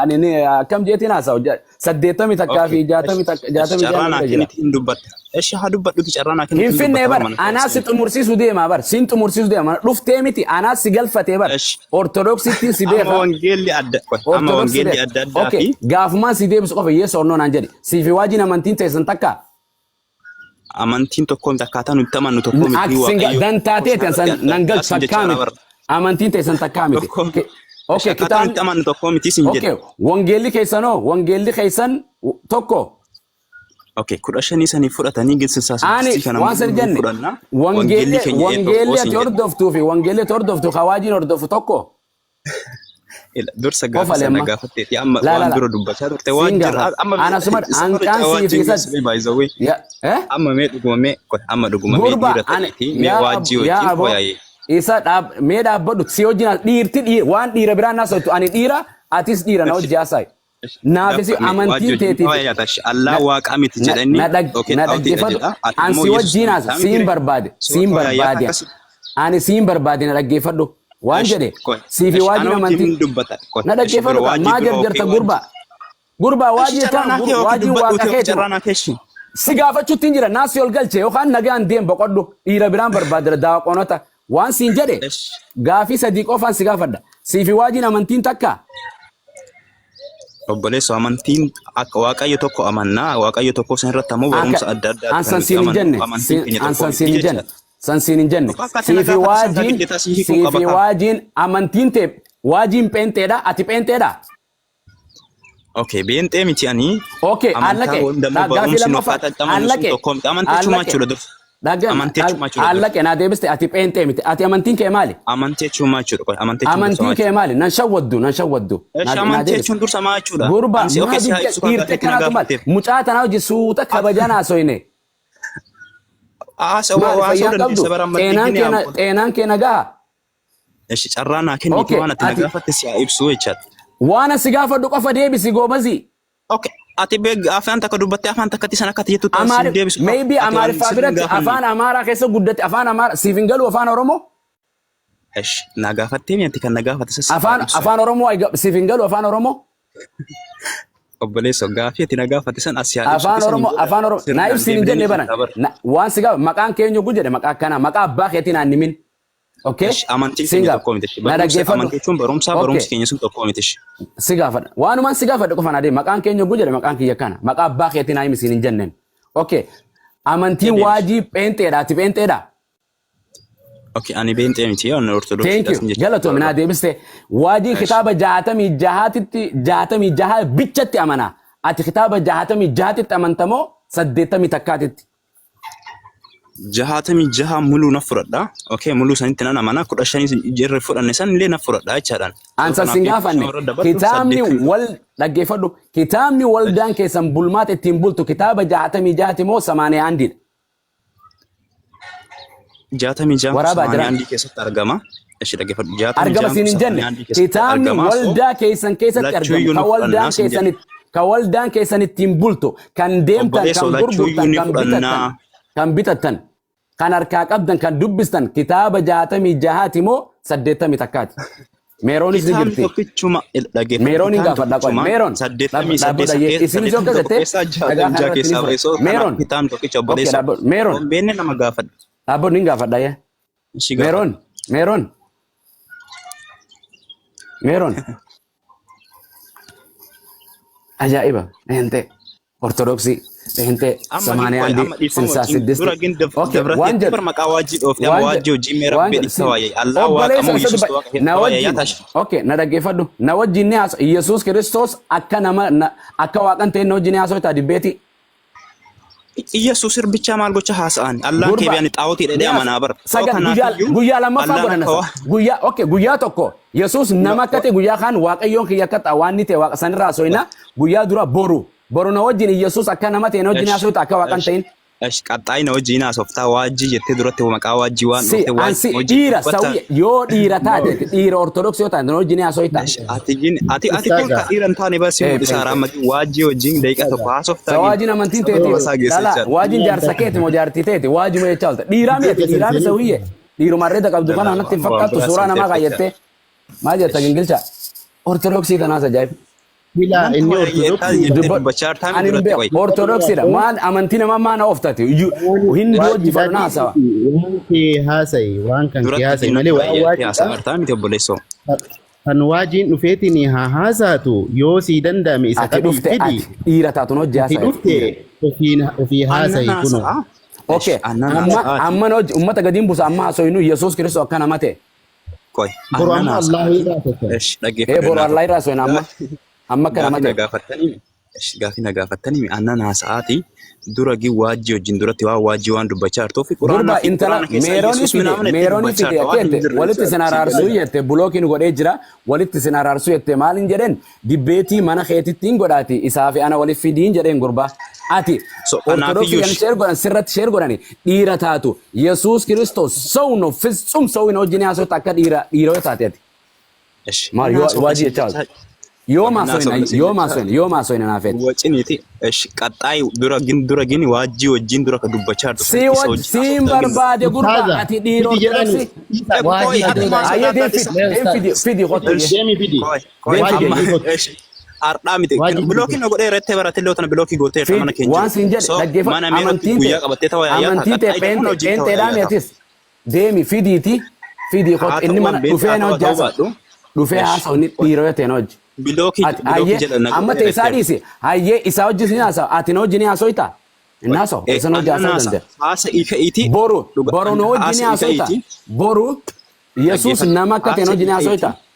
ani ni akkam jeetiin haasa'u 80 takkaa okay fi 60 eshi takka eshi 66 carraa naa bira jira. kenniti hin dubbatta. Eshi haa dubbadhuti carraa naa kenniti Hin hin finne dubbatta bar bara mana anaa si keessan. xumursiisuu deema bar siin xumursiisuu deema dhuftee miti anaa si galfatee bar Eshi ortodoksittiin si amma beeka wangeelli adda qoy amma ortodoksii wangeelli beeka. adda addaa Okay fi gaafumaan si deebisu qofa yees or no naan jedhe siifi waajiin amantiin teessan takka. amantiin tokko miti akkaataa nuti amannu tokko miti Aksin waaqayyo dantaa tokko teetan sanarratti san adda nan addaa galchu sin takkaa jechaadha miti. bara. Amantiin teessan takkaa miti. Tokko eshi Okay akkaataa kitaabni nuti amannu tokko miti sin jedhe. okay wangeelli keessanoo wangeelli keessan tokko. Okay 15 sanii fudhatanii Ani 66 kana waan san immoo jenne fudhanna wangeelli wangeelli keenya ee tokko wangeelli sin ati jedhe. hordoftuu fi wangeelli ati hordoftu hawaajiin hordofu tokko. Ila dursa gaafa Kofale sana amma. gaafatteeti amma La la waan la dura dubbachaa turte siin waan jira gaafadha. amma Ana suma safara anqaan siif wajjin isa geessisee baay'isawee ya eh amma mee dhuguma mee qoy amma dhuguma mee gurba dhiira ani ta'eeti mee yaa ab waajjii yaa wajjin aboo fooyya'ee. isa dhaab mee dhaabbadhu si wajjin dhiirti dhiira waan dhiira biraan naasa'u ani dhiira atis dhiira na wajji haasaa'i. Naafis Gaafa mee waajjii amantiin wajjin teetiif fooyya'aa allaa na waaqa miti na jedhanii na dhag okay na xaawutiidha dhaggeeffadhu jedha ati an immoo si Yesuus wajjin haasa amantaa siin mitire barbaade soo siin fooyya'aa barbaade akkasi. ani siin barbaade na dhaggeeffadhu waan Eshi jedhe qoy siifi eshi waajiin ana wajjin amantii hin dubbata qoy na eshi bira dhaggeeffadhu kaa waajjii maa dura okay jarjarta waajjii gurbaa gurbaa eshi waajii carraa kan naa kee okay waajiin waaqa dubbadhuuti okay keeti carraa naa kee eshi. si gaafachuutti hin jira naas ol galche yookaan nagaan deem boqodhu dhiira biraan barbaadira daaqonota waan siin jedhe Eshi gaafii sadii qofaan si gaafadha siifi waajiin amantiin takka Obboleessoo amantiin akka waaqayyo tokko amannaa waaqayyo tokko san irratti ammoo Akka barumsa adda addaati kan ansan nuti siin hin amannu jenne amantiin keenya tokko ansan miti siin hin jenne jechaadha. San siin hin jenne. Akka ati na Siifi gaafatte san waajiin giddeetaa si hiikuun qaba siifi kaa. waajiin amantiin tee waajiin pheenxeedha ati pheenxeedha. Okay, beenxee miti ani Okay, amantaa allaqe. wayim dammoo Gaafii barumsi nu lammaffaa. akkaataa itti amannu sun Allaqe. tokko miti. Amantii jechuun maal Allaqe. jechuudha dur? Dhaggan. Amantii jechuun maal jechuudha dur? Allaqe naa deebiste ati pheenxee miti. Ati amantiin kee maali? Amantii jechuun maal jechuudha? Qoy, amantii jechuun dursa Amantiin maal kee jechuudha? maali? Nan shawwaddu, nan shawwaddu. Esh, Naa amantii deebiste. jechuun dursa maal jechuudha? Gurba Ani si okay maa si haa didda ibsu kan dhiirte gaafetti na kanaatu maal? gaafatteef. Mucaa tanaa hojii suuta kabajaan haasoyne. Haasawaa Maali haasawuu fayyaan dandeessa qabdu? bara amma Xeenaan diggini keena ammoo. xeenaan keena gaha. Esh, carraa naa kenniti Okay, waan ati na ati gaafatte si haa ibsu jechaadha. waan asi gaafadhu qofa deebisi goobazii. Okay, ati beek afaan takka dubbattee afaan takkatti san akkati jettu taas Amaari hin deebisu. maybe Ati waan Amaariffaa sirrii hin biratti gaafanne. afaan Amaaraa keessa guddate afaan Amaaraa siif hin galu afaan Oromoo? Esh, na gaafattee mi ati kan na gaafatte san si haa Afaan ibsu. afaan Oromoo siif hin galu afaan Oromoo? Obboleessoo gaafii ati na gaafatte san as haa ibsutti Afaan saniin Oromoo booda afaan Oromoo naa sirnaan ibsiin hin deebinee jenne ni baran. ibsita bara. Waan si gaafa maqaan keenya yogguu jedhe maqaa akkanaa maqaa abbaa keetiin aan himin. Okay? Esh, amantiin Siin keenya gaafa. tokko miti. Na Barumsa dhaggeeffadhu. amantii jechuun barumsa Okay. barumsi keenya sun tokko miti. Si gaafadha. Waanumaan si gaafadhe qofa naa deemi. Maqaan keenya yogguu jedhe maqaan kiyya kana. Maqaa abbaa keetiin naa himi siin hin jenneen. Okay. Amantiin Deebisi. waajii pheenxeedha. Ati pheenxeedha. Okay, ani beenxee miti, ani Thank ortodoksiidha you. sin jechuudha. Galatoomi naa deebiste. Waajiin Esh. kitaaba 66titti 66 bichatti amana. Ati kitaaba 66titti amantamoo 81titti? 66 muluu na fudhadha. Okay, muluu sanitti nan amana. 15 jirre fudhanne san illee na fudhadha jechaadhaan. So Ansan kanaaf sin 15 gaafanne warra dabarru kitaabni 8 wal dhaggeeffadhu kitaabni waldaan keessan bulmaata ittiin bultu kitaaba 66ti moo 81dha? 66 Waraabaa samaanii jiran. andii keessatti argama. Eshi dhaggeeffadhu. Jaatamii Argama jaan siin hin jenne samaanii andii keessatti kitaabni argama. So waldaa keessan keessatti lachuu argamu iyyuu kan ni waldaan fudhannaa siin keessan jedhe. kan waldaan keessan ittiin bultu kan deemtan Obboleessoo kan lachuu iyyuu gurgurtan ni kan bitattan fudhannaa. kan bitattan kan harkaa qabdan kan dubbistan kitaaba 66ti moo 81ti? Meeroonis ni Kitaabni jirti. tokkichuma dhaggeeffadhu. Meeroon hin Kitaabni gaafadha qoy. tokkichuma Meeroon 88 dhaabbata isinis yoo 81 gazatte keessaa dhagaa 66 kanarratti ni keessaa fura. ba'e. So kanaaf Meeroon kitaabni tokkicha okay obboleessoo. dhaabbata Meeroon Beenne nama gaafadhu. dhaabbata ni gaafadha yaa. Ishii gaafadhu. Meeroon Meeroon Meeroon ajaa'iba pheenxee ortodoksii pheenxee Amma gin samaaniyaa qoy andi amma dhiifama silsaa wajjin siddisti. dura gin Okay waan dabratee jedhu bar maqaa waajjii dhoofte amma waan waajjii jedhu hojii mee waan rabbi jedhu dhiifta sin waayee Allah waaqa obboleessa moo isa Yesuus dubba waaqa na hedduu waayee yaa wajjin taashe. okay na dhaggeeffadhu na wajjin ni haasa Yesuus Kiristoos akka nama akka waaqan ta'e na wajjin ni haasofta dibbeeti. Iyyasuus sirbichaa maal gocha haasa'an Allaan kee Gurba biyaan xaawwatii ni dhedhee haasa amanaa bara. Soo sagal guyyaa kanaafiyyuu guyyaa lammaffaa Allaan godhanna akka san waa guyyaa okay guyyaa tokko Yesuus nama akka ta'e guyyaa kaan waaqayyoon kiyya akka ta'a waan ni ta'e waaqa sanirraa haasofna guyyaa dura boru boru na wajjin Yesuus akka nama ta'e na wajjin Esh haasofta akka waaqan esh ta'in. esh qaxxaayina wajjin haasoftaa waajjii jettee duratti maqaa waajjii waan Si dhoofte ansi waajjii wajjin dhiira dubbatta. sawiyya yoo dhiira taate dhiira ortodoksii yoo taate na wajjin haasofta. Esh ati gin ati ati kun Ustaaza. ka dhiira hin taane basi Eh mul'isa pheenxee. raamma waajjii wajjin daqiiqa tokko haasoftaa gin Sawaajin amantiin sababa teeti isaa geesse dhala jechaadha. waajin jaarsa keeti moo jaartii teeti waajuma jechaa oolta dhiiraa mi'ati dhiiraa mi sawiyye dhiiruma reeda qabdu kana Dhala natti hin waan fakkaattu biraa suuraa namaa seentee kaayyette maal jetta Esh. gingilcha ortodoksii tanaas ajaa'iba. Bilaa Nan inni ta'u yeettaa ortodoksii jettee Dubba dubbachaa jirtaa ani hin duratti beeku qoy. ortodoksiidha maal amantii namaa maana ooftati hindi hojii fadhu naasawa. Waan kee haasa'i waan kan kee Duratti haasa'i nan malee ta'u waan yeettee waajiidha. haasaa jirtaa miti obboleessoo. Kan waajiin dhufeetiin haa haasaatu yoo sii danda'ame isa Ati qabii dhufte fidi. ati dhiira taatuun hojii Ati haasa'e dhufte dhiira. ofiin ofii Annan haasa'i kunoo. haasa'a. Esh Okay annan amma haasa'aati. amma hojii ummata gadiin buusa amma haasofnu Yesuus Kiristoos akka nama ta'e. Qoy Boru annan amma haasa'aati. Allahii gaafata. Esh Ee dhaggeeffadhu boru innaa Allah tokko. irraa haasofna amma amma akka nama Gaafii na ta'e. gaafattanii esh gaafii na gaafattanii annan haasa'aati. Dura gi waajjii wajjin duratti waan waajjii waan dubbachaa jirtuu fi Durba quraanaa fi intala quraana keessaa meeroonii Yesuus fide minaamin ittiin meeroonii dubbachaa fide jirta akka waan hin jette jirre walitti jechaadha. isin Sii araarsuu galee. jette bulookiin godhee jira walitti isin araarsuu jette maaliin jedheen dibbeetii mana keetittiin godhaati isaa fi ana walitti fidiin jedheen gurbaa ati So ortodoksii kanaafiyyuu kan sheer godhan sirratti sheer godhani dhiira taatu Yesuus Kiristoos sawno fitsum sawin hojii haasofta akka dhiira dhiira yoo taate ati esh maal inni yoo haasofna waajii siin jechaa jechaa yoo inni maasoyna haasofna siin yoo jechaa maasoyna yoo maasoyna naafeeti. waciniiti esh qaxxaayi dura gin waajjii wajjin dura ka dubbachaa jirtu Si san isa waj wajjin siin haasoftaa gin barbaade gurbaa Ustaaza ati dhiira fidi jedhani. ortodoksii qoy Waajii ati adeegaa maal Ayyee sodaata deem isa fidi deem Mee fidi fidi kottu esh yee. Deemi fidi. qoy qoy Deem Waajii fidi amma fidi kottu. esh har'aa miti Waajii fidi bilookiin kottu. na godhee irratti baratee tana bilookii gootee irra mana Fidi keenya waan jiru siin jedhe so dhaggeeffadhu mana meerotti amantiin tee guyyaa qabattee ta'uu yaayyaa ta'a amantiin tee qaxxaayi ta'uun pheenxee hojii ta'uu pheenxeedhaa yaayyaa ta'a mi'atis deemi fidiiti fidii haa kottu inni ta'u mana waan beekte dhufee haa na ta'u hojii ta'uu haasa'u baadhu dhufee esh haasa'u inni dhiira yoo ta'e na hojii. bilookii Ati bilookii hayyee jedha na amma godhee ta'e isaa irratti dhiisi hayyee isaa hojii ni haasa'u ati na hojii ni haasoyta. Hin haasa'u. Isin hojii Annan haasa'uu haasa. danda'a. Haasa ka'iitii. Boru Dhuga boru nu wajjin haasa haasoyta. ka'iitii. Boru Yesuus Dhaggeeffadhu. nama akka ta'e Haasa wajjin haasoyta. ka'iitii.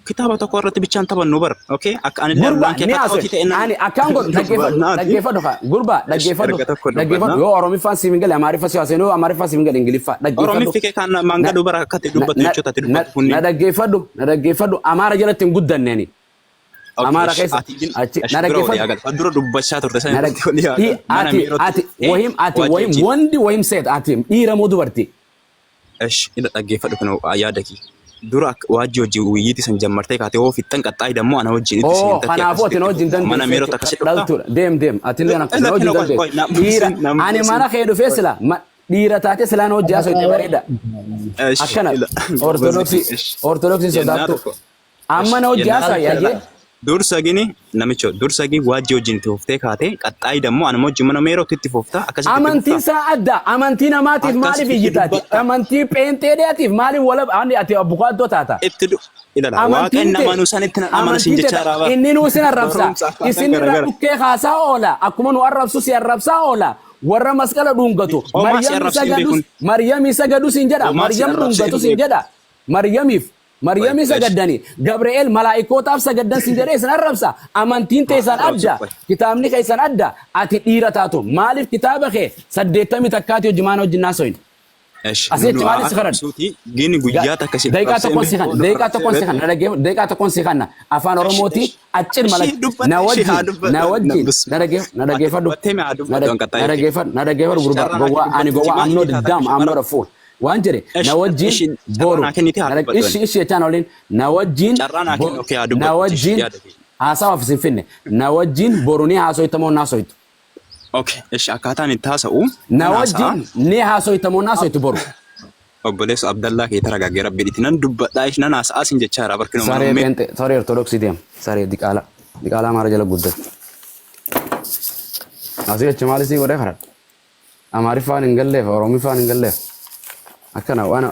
Kitaaba tokko irratti bichaan taphannu bara. Okay? Akka ani Gurba illee kee ni akka haasoy. xaawwatii ta'e nan Ani akkaan godhu dhaggeeffadhu dubbannaati. dhaggeeffadhu kaa gurba Ish, dhaggeeffadhu erga tokko dhaggeeffadhu dubbannaa. yoo Oromiffaan siif hin galle Amaariffaa si haasa'e yoo Amaariffaan siif hin galle Ingiliffaa dhaggeeffadhu. Oromiffi kee kan Na maangaduu bara akka ati na dubbattu na jechoota ati na dubbattu na kunniin. dhaggeeffadhu na dhaggeeffadhu Amaara jalatti hin guddanne ani. Okay, Amaara ish, keessa ati gin achi ish na bira walii dhaggeeffadhu. agal. Dura dubbachaa turte san Na irratti walii dhag hi agal. Mana ati miirootti ati wahim ati waajjii wahim wajjin. wandi wahim seet ati dhiira moo dubartii? Ish, ila dhaggeeffadhu kun yaada kee. Dura akka waajjii hojii wiyyiitti san jammartee kaatee hoo fixxan qaxxaayi dammoo ana wajjin itti Oo seentatti kanaafuu ati akkasitti na wajjin itti mana dandeessu miirota jechuudha. akkasitti dhuftaa? Dhaltuudha. Deem deem ati illee akkas na Ila wajjin kino qoy dandeessu. qoy na Dhiira buusin na ani buusin. mana kee dhufee sila dhiira taate silaa na wajjin haasofte bareeda. Ish, Akkana ila ortodoksii ish. ortodoksii Yennaa sodaattu. tokko. Amma Ish, na wajjin yennaa haasa'i tokko. ayyee. Dursa gini namicho dursa gini waajjii wajjin itti fuftee kaatee qaxxaayi dammoo anuma wajjin mana meerootti itti fuftaa akkasitti itti Amantiin fuftaa. isaa adda. Amantii namaatiif maaliif Akkasitti itti iyyitaati? dubbatta. Amantii pheenxeedhaatiif maaliif wala ani ati abukaatoo taata? Itti du ilala waaqa Amantiin inni tee amanuu sanitti nan amana siin amantiin jechaa tee raaba. inni nuu sin arrabsa. Barumsa akkaataan Isin irraa garagara. dhukkee haasaa oola. Akkuma nu arrabsu si arrabsaa oola. Warra masqala dhungatu. Homaa si Maryam arrabsee hin sagadus beekun. Maryam sagadus hin jedha. Homaa si Maryam arrabsee hin dhungatus hin beeku. jedha. Maryamiif Maryamii Ish. sagaddanii Gabri'eel malaa'ikootaaf sagaddan sin jedhee isin arrabsa. Amantiin teessan Arrabsu adda. qoy. Kitaabni keessan adda. Ati dhiira taatu. Maaliif kitaaba kee saddeettamii takkaati hojii maana wajjin naasoyin? Ish. Asii Nu achi maaliif si kadhadhu? arrabsuuti gini guyyaa takka si Daqiiqaa arrabsee hin tokkoon si beeku. kanna, Nu daqiiqaa arrabsee tokkoon si beeku. kanna, daqiiqaa tokkoon si kanna. Afaan Ish Oromooti ish. accir Ishii malatti. Na dubbatte ishii haa wajjin, na dubbatu. wajjin, na Ati dhaggeeffadhu, dubbattee mee haa na dubbatu hanqaxxaa jechuudha. dhaggeeffadhu, na dhaggeeffadhu Ish gurbaa. carraa naa Gowwaa, ani dubbatti gowwaa, maal I'm not itti taata dumb, ishi I'm mara. not a fool. Waan jedhe, na Ish wajjin ishi carraa boru, naa kennite haa dubbatu ishi ani. ishi jechaan oliin, na wajjin, Carraa naa kennu okay haa na dubbatu ishi wajjin, yaada kee. haasawaaf isin finne, na wajjin boru ni haasoytamoo naasoytu. Okay ish akkaataan itti haasa'u Na nan haasa'a. wajjin ni haasoytamoo naasoytu boru. Obboleessa Abdallaa kee tara gaggee rabbi itti nan dubbadhaa ish nan haasa'aa sin jechaa jira barkinuma Saree nummee. pheenxe, saree ortodoksii deem, saree diqaalaa, diqaalaa maara jala guddatu. Asii achi maal isii godhee kadhadha? Amaariffaan hin galleef, Oromiffaan hin galleef. Akkana waan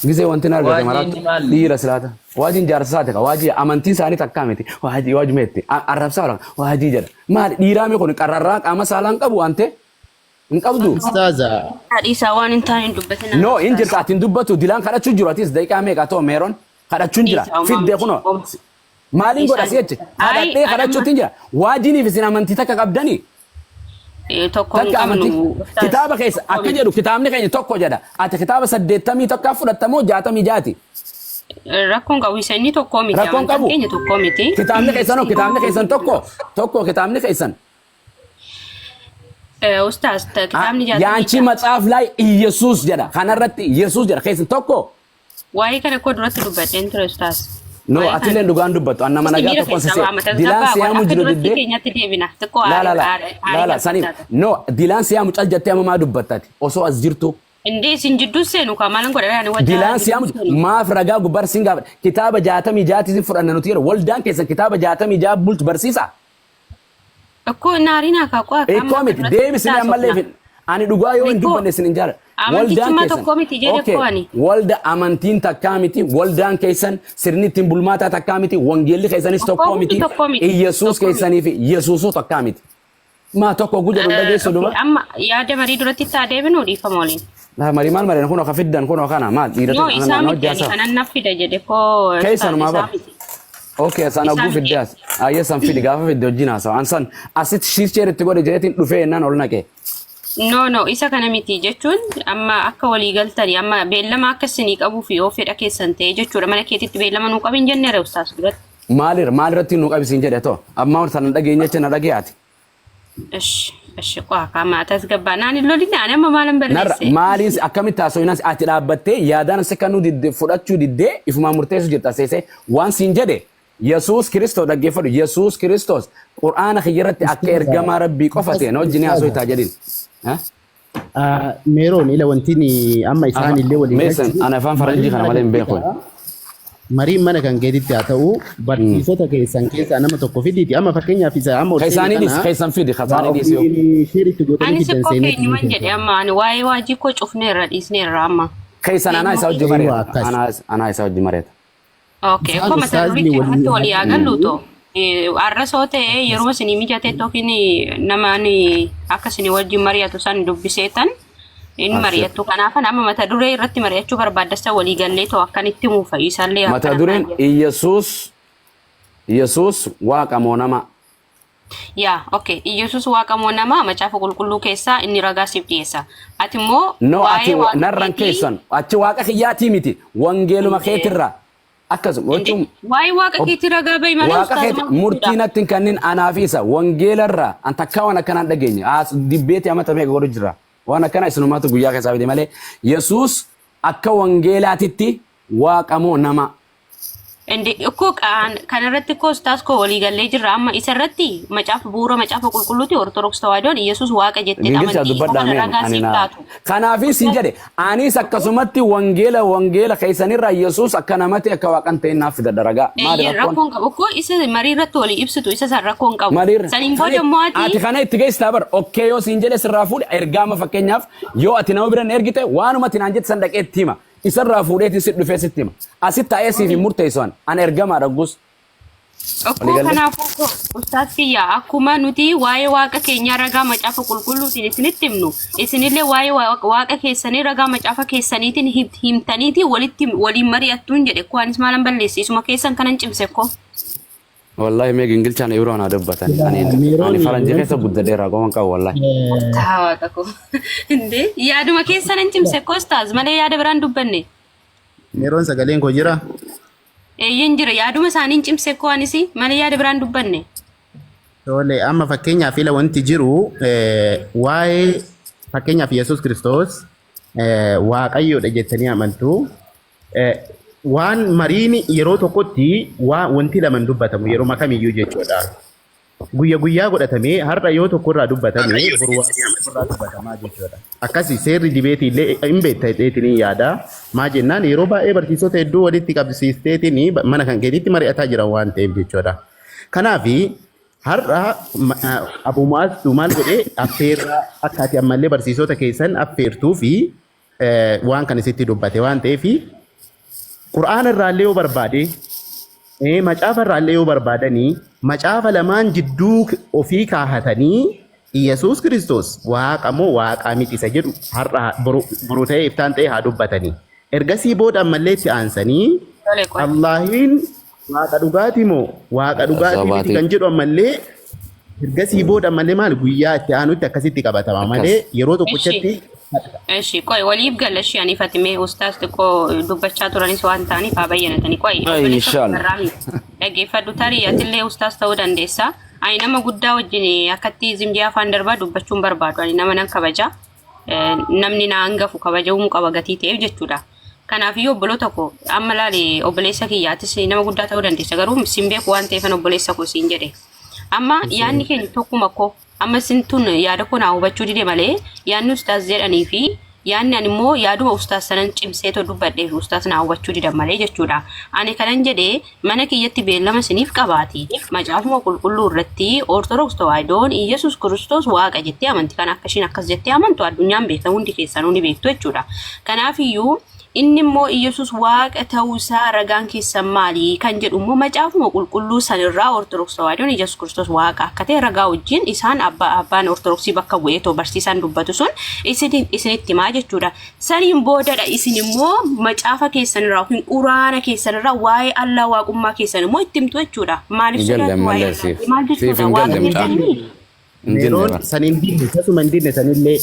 gisee wanti na argate Waajiin maraatu maali? dhiira silaata. Waajiin jaarsa isaati ka waajii amantiin isaanii takkaa miti. Waajii waajii meetti arrabsaa ola waajii jedha. Maali dhiiraa mi kun qarrarraa qaama saalaa hin qabu waan ta'e hin qabdu. Ustaaza Dhiisaa waan hin taane hin dubbatinaa. No hin jirta ati hin dubbatu dilaan kadhachuu jiru atis daqiiqaa meeqa ta'u meeroon kadhachuun jira Dhiisaa fiddee kunoo maaliin godha si jechi kadhadhee kadhachuutti hin jira waajiiniif isin amantii takka qabdanii. Tokko hin Takka amantii qabnu. kitaaba keessa akka jedhu kitaabni keenya tokko jedha. Ati kitaaba saddeettamii tokkaa fudhattamoo jaatamii jaati. Rakkoon qabu isa inni tokko miti. Rakkoon Amantaan qabu. keenya tokko miti. Kitaabni keessan kitaabni keessan tokko tokko kitaabni keessan. Ustaaz kitaabni jaatamii Yaanchi matsaaf laay Iyesuus jedha. Kanarratti Iyesuus jedha keessan tokko. Waa'ee kana koo duratti dubbadheen ture ustaaz. No Waa'ee atillee kana- dhugaan dubbattu anna mana Miira gaa tokkoon keessaa sisee. ba'a, Dilaan tasgabbaa siyaamu akka jiru duratti diddee. keenyatti deebina. Xiqqoo La la la aarii la la saniif no dilaan siyaamu cal jettee amma maa dubbattati osoo as jirtu. Indee isin jidduu seenu kaa maalan godha ani wajjin Dilaan siyaamu maaf ragaa gubbaar siin gaafadha. Kitaaba jaatamii jaati sin fudhanna nuti jedhu waldaan keessan kitaaba jaatamii jaa bultu barsiisa. Akkoo naariin akaakuu akka Ikkoo miti deebisini ammallee fin ani dhugaa yoo hin Ikkoo. dubbanne isin hin jaalladhu. Amantichummaa tokko miti jedhe Okay, koo ani. Walda amantiin takkaa miti waldaan keessan sirni ittiin bulmaataa takkaa miti wangeelli keessanis Tokko tokko miti, miti tokko miti, Iyesuus tokko miti. keessanii fi Iyesuusuu takkaa miti. Maa tokko guja nu dhageessu duba. Amma yaada marii duratti itti adeeminu dhiifama waliin. Laa marii maal mariin kunoo ka fiddan kunoo kana maal dhiira Yoo kana isaa na miti ani hojjaasaa. kanan na fida jedhe koo Keessanumaa isaa bara. miti. Okay, san Isaa oguu miti. fidde as. Ayyee san fidi gaafa fidde wajjin haasawa. An san asitti shiircheer itti godhe jedheetiin dhufee jennaan ol naqee. No no isa kana miti jechuun amma akka walii galtanii amma beellama akka isinii qabuu fi yoo fedha keessan ta'e jechuudha mana keetitti beellama nuu qabin jenneera ustaas duratti. Maalir maalirratti nu qabisiin jedhe too amma sana dhageenye jecha na dhageeyaati. Ish ish qaa kama tasgabbaa naan hin lolinne ani amma maalan Narra barreesse. maaliin akkamitti haasofnaan ati dhaabbattee yaadaan si kennuu didde fudhachuu diddee ifumaan murteessu jirta seesee waan siin jedhe Yesuus Kiristoos dhaggeeffadhu Yesuus Kiristoos Qur'aana kiyyarratti akka ergamaa rabbii qofa ta'e na wajjin haasoftaa jedhin. Meeroon ila wanti amma isaan illee waliin Meessan ana afaan faranjii kana malee hin beeku. Mariin mana kan keetitti haa ta'u barsiisota keessan keessaa nama tokko fidiiti. Amma fakkeenyaaf isa amma ol seene Keessaanii dhiis kana keessan fidi waa kasaanii dhiis yoo. ofiin sheeritti gootanii Ani fiddan sikkoo seenee keenyuman jedhe amma ani waa'ee waajii koo cufneerra dhiisneerra amma. Keessan anaa isa wajjin Eeyyuu mari'ata. akkas. Anaa isaa wajjin mari'ata. Okay, Isaan akkuma mata ustaazni duricha waliin irratti walii haa gallu too. Har'a soo ta'e yeroo isinii mijate yookiin namaan akka isinii wajjin mari'atu san dubbiseetan in Abshir. mari'attu. Kanaafan amma mata duree irratti mari'achuu barbaaddasa walii gallee ta'u akkanitti muufa isaallee Mata akkana dureen naan jedhe. Iyyasuus waaqa moo nama? Yaa, okay. Iyyasuus waaqa moo nama macaafa qulqulluu keessaa inni ragaa siif dhiyeessa. Ati immoo No, waa'ee ati waaqa narran keetii keessan achi waaqa kiyyaatii miti, wangeeluma keetirraa akkasuma jechuun. Waa'ee waaqa keetii ragaa bahi malee Waaqa ustaaz keeti maal murtii jechuudha? natti hin kennin. Anaa fi isa wangeelarraa an takkaa waan akkanaan dhageenye as dibbeetii amata meeqa godhu jira. Waan akkana isinumaatu guyyaa keessaa fide malee, Yesuus akka wangeelaatitti waaqa moo nama? Indi ikkoo kanarratti koo ustaaz koo walii gallee jirra. Amma isa irratti macaafa bu'uura macaafa qulqulluuti Ortodoks Tawaahidoon Iyyasuus waaqa jettee Gingilchaa amantii isa dubbadhaa kana mee ragaa ani siif naa. laatu. Kanaafis hin jedhe, anis akkasumatti wangeela keessanirraa Yesuus akka namatti akka waaqan ta'e naaf fidadha ragaa. Maali Eeyyee, rakkoon? rakkoon qabu koo isa marii irratti walii ibsitu isa san rakkoon qabu. Maliirra? Saniin booda immoo Ati ati kana itti geessitaa bar okay yoo siin jedhe sirraa fuudhe ergaama. Fakkeenyaaf yoo ati nama bira hin ergite, waanuma ati naan jette san dhaqee itti hima. Isarraa fuudheetiin si dhufee sitti hima. Asitti taa'ee siif hin murteessu an. An ergamaadha gus. Okkoo Waliigalee? kanaafuu koo ustaaz kiyya, akkuma nuti waa'ee waaqa keenyaa ragaa macaafa qulqulluutiin isinitti himnu, isinillee waa'ee waaqa keessanii ragaa macaafa keessaniitiin himtaniiti walitti waliin mari'attuun jedhe koo. Anis maalan balleesse? Isuma keessan kanan cimse koo. Wallahi mee gingilchaan yeroo naa dubbatan. Ani Meeroon faranjii keessa guddadheera qoman qabu wallahi. Taa waaqa koo. Indee yaaduma keessanan cimse koo ustaaz malee yaada biraan dubbanne. Meeroon, sagaleen koo jira? Eeyyeen, jira. Yaaduma isaaniin cimse koo anis malee yaada biraan dubbanne. Tole, amma fakkeenyaaf ila wanti jiru waa'ee fakkeenyaaf Yesuus Kiristoos Waaqayyoodha jettanii amantu. Waan mariin yeroo tokkotti waa wanti lama hin dubbatamu yeroo kamiyyuu jechuudha. Guyya guyyaa godhatamee har'a yoo tokko irraa dubbatame, boru waa tokko irraa dubbatamaa jechuudha. Akkasi seerri dibeetii illee hin beekta jedheetiin yaada. Maa jennaan, yeroo baay'ee barsiisota hedduu walitti qabsiisteetiin mana kan keetitti mari'ataa jiran waan ta'eef jechuudha. Kanaafi har'a Abu Mu'aaztu maal godhee affeerraa akka ati ammallee barsiisota keessan affeertuu fi waan kan isitti dubbate waan ta'eef, Qur'aana irraallee yoo barbaade, macaafa irraallee yoo barbaadanii, macaafa lamaan jidduu ofii kaahatanii Iyyasuus Kiristoos waaqa moo waaqaa miti isa jedhu har'a boru ta'ee iftaan ta'ee haa dubbatanii. Ergasii booda ammallee itti aansanii Tole, qoy. Allaahiin waaqa dhugaatii moo waaqa dhugaatii miti Sabaatii. kan jedhu ammallee ergasii booda ammallee maal guyyaa itti aanutti akkasitti qabatama malee yeroo tokkochatti Eshi, qoy, waliif gala. Ishee ani Fatimee ustaas xiqqoo dubbachaa turanis waan ta'aniif haa bayyanatanii. Qoy, Ay, obboleessa inshallah. Barraami, dhaggeeffadhu. Tarii atillee ustaas ta'uu dandeessa. Ani nama guddaa wajjin akkatti zimjii afaan darbaa dubbachuun barbaadu. Ani nama nan kabaja. Namni na hangafu kabajamuu qaba gatii ta'eef jechuudha. Kanaafiyyuu obboloota koo, amma laali, obboleessa kiyyaatis nama guddaa ta'uu dandeessa, garuu sin beeku waan ta'eef obboleessa koo siin jedhe. Amma yaadni keenya tokkuma koo. Amma isin tun yaada koo naa hubachuu dide malee, yaadni ustaas jedhanii fi yaadni ani immoo yaaduma ustaas sanan cimseetoo dubbadhee fi ustaas naa hubachuu didan malee jechuudha. Ani kanan jedhee mana kiyyatti beellama isiniif qabaati. Macaafuma qulqulluu irratti Ortodoks Tawaahidoon Iyyasuus Kiristoos waaqa jettee amanti. Kan akka ishiin akkas jettee amantu addunyaan beektan hundi keessanuu ni beektu jechuudha. Kanaafiyyuu inni immoo Iyyasuus waaqa ta'uu isaa ragaan keessan maali kan jedhu immoo macaafuma qulqulluu sanirraa Ortodoks Tawaahidoon Iyyasuus Kiristoos waaqa akka ta'e ragaa wajjin isaan abbaan Ortodoksii bakka bu'ee too barsiisaan dubbatu sun isinitti himaa jechuudha. Saniin boodadha isin immoo macaafa keessanirraa yookiin quraana keessanirraa waa'ee Allaa waaqummaa keessan immoo itti himtu jechuudha. Maaliif Hin galle sodaattu waa'ee ammallee siif. Allaa? Maal Siif jechuudha? hin Waaqa galle mucaa. keessanii? Hin dinne Meeroon bara. san hin dinne, tasuma hin dinne. Sanillee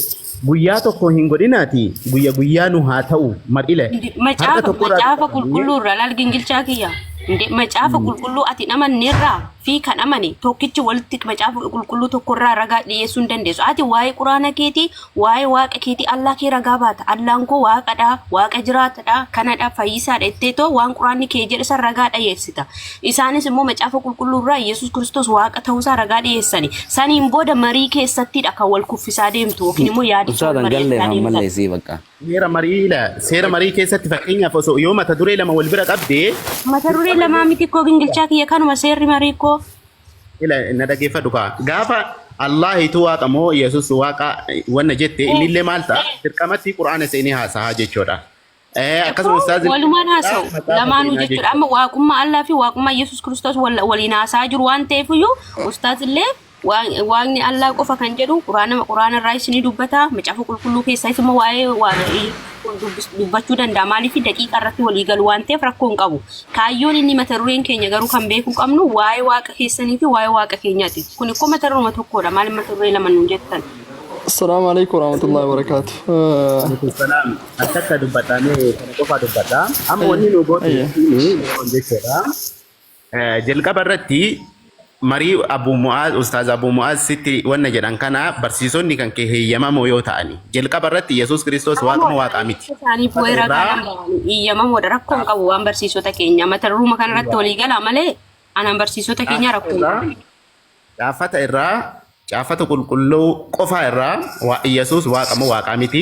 guyyaa tokko hin godhinaati, guyya guyyaa nu haa ta'u mar'ile har'a Macaafa tokkorraa macaafa qulqulluu irraa laal gingilchaa kiyya. Inde macaafa qulqulluu ati hin amanneerraa fi kan amane tokkichi walitti macaafa qulqulluu tokkorraa ragaa dhiyeessuu hin dandeessu. Ati waa'ee quraana keetii, waa'ee waaqa keetii, Allaa kee ragaa baata. Allaan koo waaqadha, waaqa jiraatadha, kanadha, fayyisaadha jettee too waan quraanni kee jedhe san ragaa dhiyeessita. Isaanis immoo macaafa qulqulluu irraa Yesuus Kiristoos waaqa ta'uusaa ragaa dhiyeessani. Saniin booda marii keessattidha kan wal kuffisaa deemtu yookiin immoo yaadicha wal Ustaadan galle mari'achaa deemtan. ammallee sii bakka. Seera marii ila seera marii keessatti fakkeenyaaf osoo yoo mata duree lama wal bira qabdee Mata duree lamaa miti koo, gingilchaa kiyya, kanuma seerri marii koo. Ila na dhaggeeffadhu kaa. Gaafa Allaahitu waaqa moo Yesus waaqa wanna jette, innillee maal ta'a? Dirqamatti quraana seenee haasa'a jechuudha. Akkasuma Ekkoo ustaazi walumaan haasa'u macaafa lamaanuu seenaa jechuudha. jechuudha. Amma waaqummaa Allaa fi waaqummaa Yesuus Kiristoos waliin haasa'aa jiru waan ta'eef iyyuu ustaaz illee waaqni Allaa qofa kan jedhu quraana irraa isinii dubbata. Macaafa qulqulluu keessaa immoo waa'ee dubbachuu danda'a. Maaliif daqiiqa irratti walii galu waan ta'eef rakkoo hin qabu. Kaayyoon inni mata dureen keenya garuu kan beekuu qabnu waa'ee waaqa keessanii fi waa'ee waaqa keenyaati. Kun ikkoo mata duruma tokkodha. Maaliif mata duree lama nuun jettan? Assalamu alaikum warahmatullahi wabarakatuh. Salaam. Akka dubbatamee kana qofa dubbata. Amma wanni nu goote jechuudha. Jalqaba irratti marii Abu Mu'aaz, Ustaaz Abu Mu'aaz sitti wanna jedhan kana barsiisonni kan kee heeyyamamoo yoo ta'ani. Jalqaba irratti Yesuus Kiristoos waaquma waaqaa miti. Isaanii bu'ee ragaa iyyamamoodha. Rakkoo hin qabu waan barsiisota keenya. Mata duruma kanarratti walii galaa malee anaan barsiisota keenya rakkoo hin qabu. Caafata irraa, caafata qulqulluu qofaa irraa Yesuus waaqa moo waaqaa miti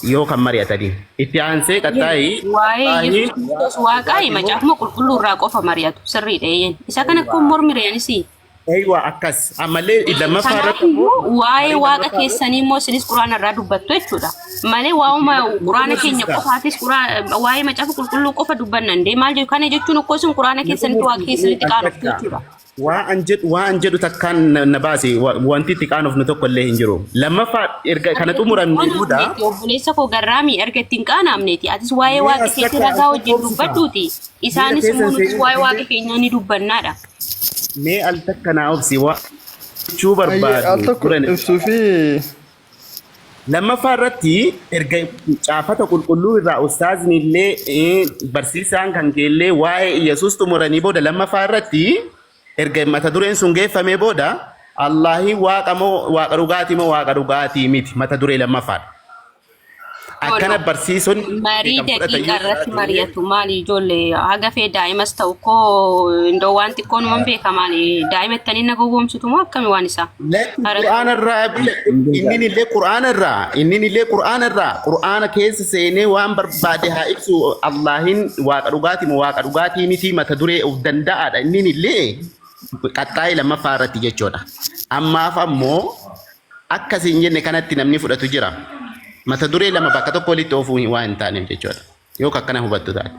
yoo kan mari'atanii. Itti aansee qaxxaayi. Waa'ee Yesuus Kiristoos waaqaa macaafuma qulqulluu irraa qofa mari'atu sirriidha eeyyen. Isa kana akkoo mormi re'anis. Eeywa akkas. Ammallee lammaffaa irratti Kanaafiyyuu waa'ee waaqa keessanii immoo isinis quraana irraa dubbattu jechuudha. Malee waa'uma quraana keenya qofaatis waa'ee macaafa qulqulluu qofa dubbanna indee maal jedhu kana jechuun akkoo isin quraana keessanitti waaqa keessanitti qaanoftu jechuudha. Waan jedhu takkaan na baase wanti itti qaanofnu tokko illee hin jiru. Lammaffaa erga kana xumuramne booda Obboleessa koo garraamii erga ittiin qaanaamneeti. Atis waa'ee waaqa keetii ragaa wajjin dubbadhuuti. Isaanis immoo nutis waa'ee waaqa keenyaa ni dubbannaadha. Mee al takka naa obsi waa jechuu Al barbaadu. tokko ibsuu fi Lammaffaa irratti erga caafata qulqulluu irraa ustaazni illee barsiisaan kan keellee waa'ee Yesuus xumuranii booda, lammaffaa irratti erga mata dureen sun geeffamee booda, Allahi waaqa moo waaqa dhugaatii moo waaqa dhugaatii miti mata duree lammaffaadha. Akkana barsiisonni Marii kan fudhatan daqiiqa yoo irratti jiraate mari'atu maali ijoollee haga fee daa'imas ta'u koo indoo waan xiqqoo numan beeka maali daa'ima ittanii na gowwoomsitu moo akkami waan isaa? Lakki, Qur'aana irraa inni illee Qur'aana irraa Qur'aana keessa seenee waan barbaade haa ibsu. Allahin waaqa dhugaatii moo waaqa dhugaatii miti mata duree of danda'aadha inni illee qaxxaa'ee lammaffaa irratti jechuudha. Ammaaf ammoo akkasiin jenne kanatti namni fudhatu jira. Mata duree lama bakka tokko walitti oofuu waan hin taaneef jechuudha. Yoo akkana hubattu taate.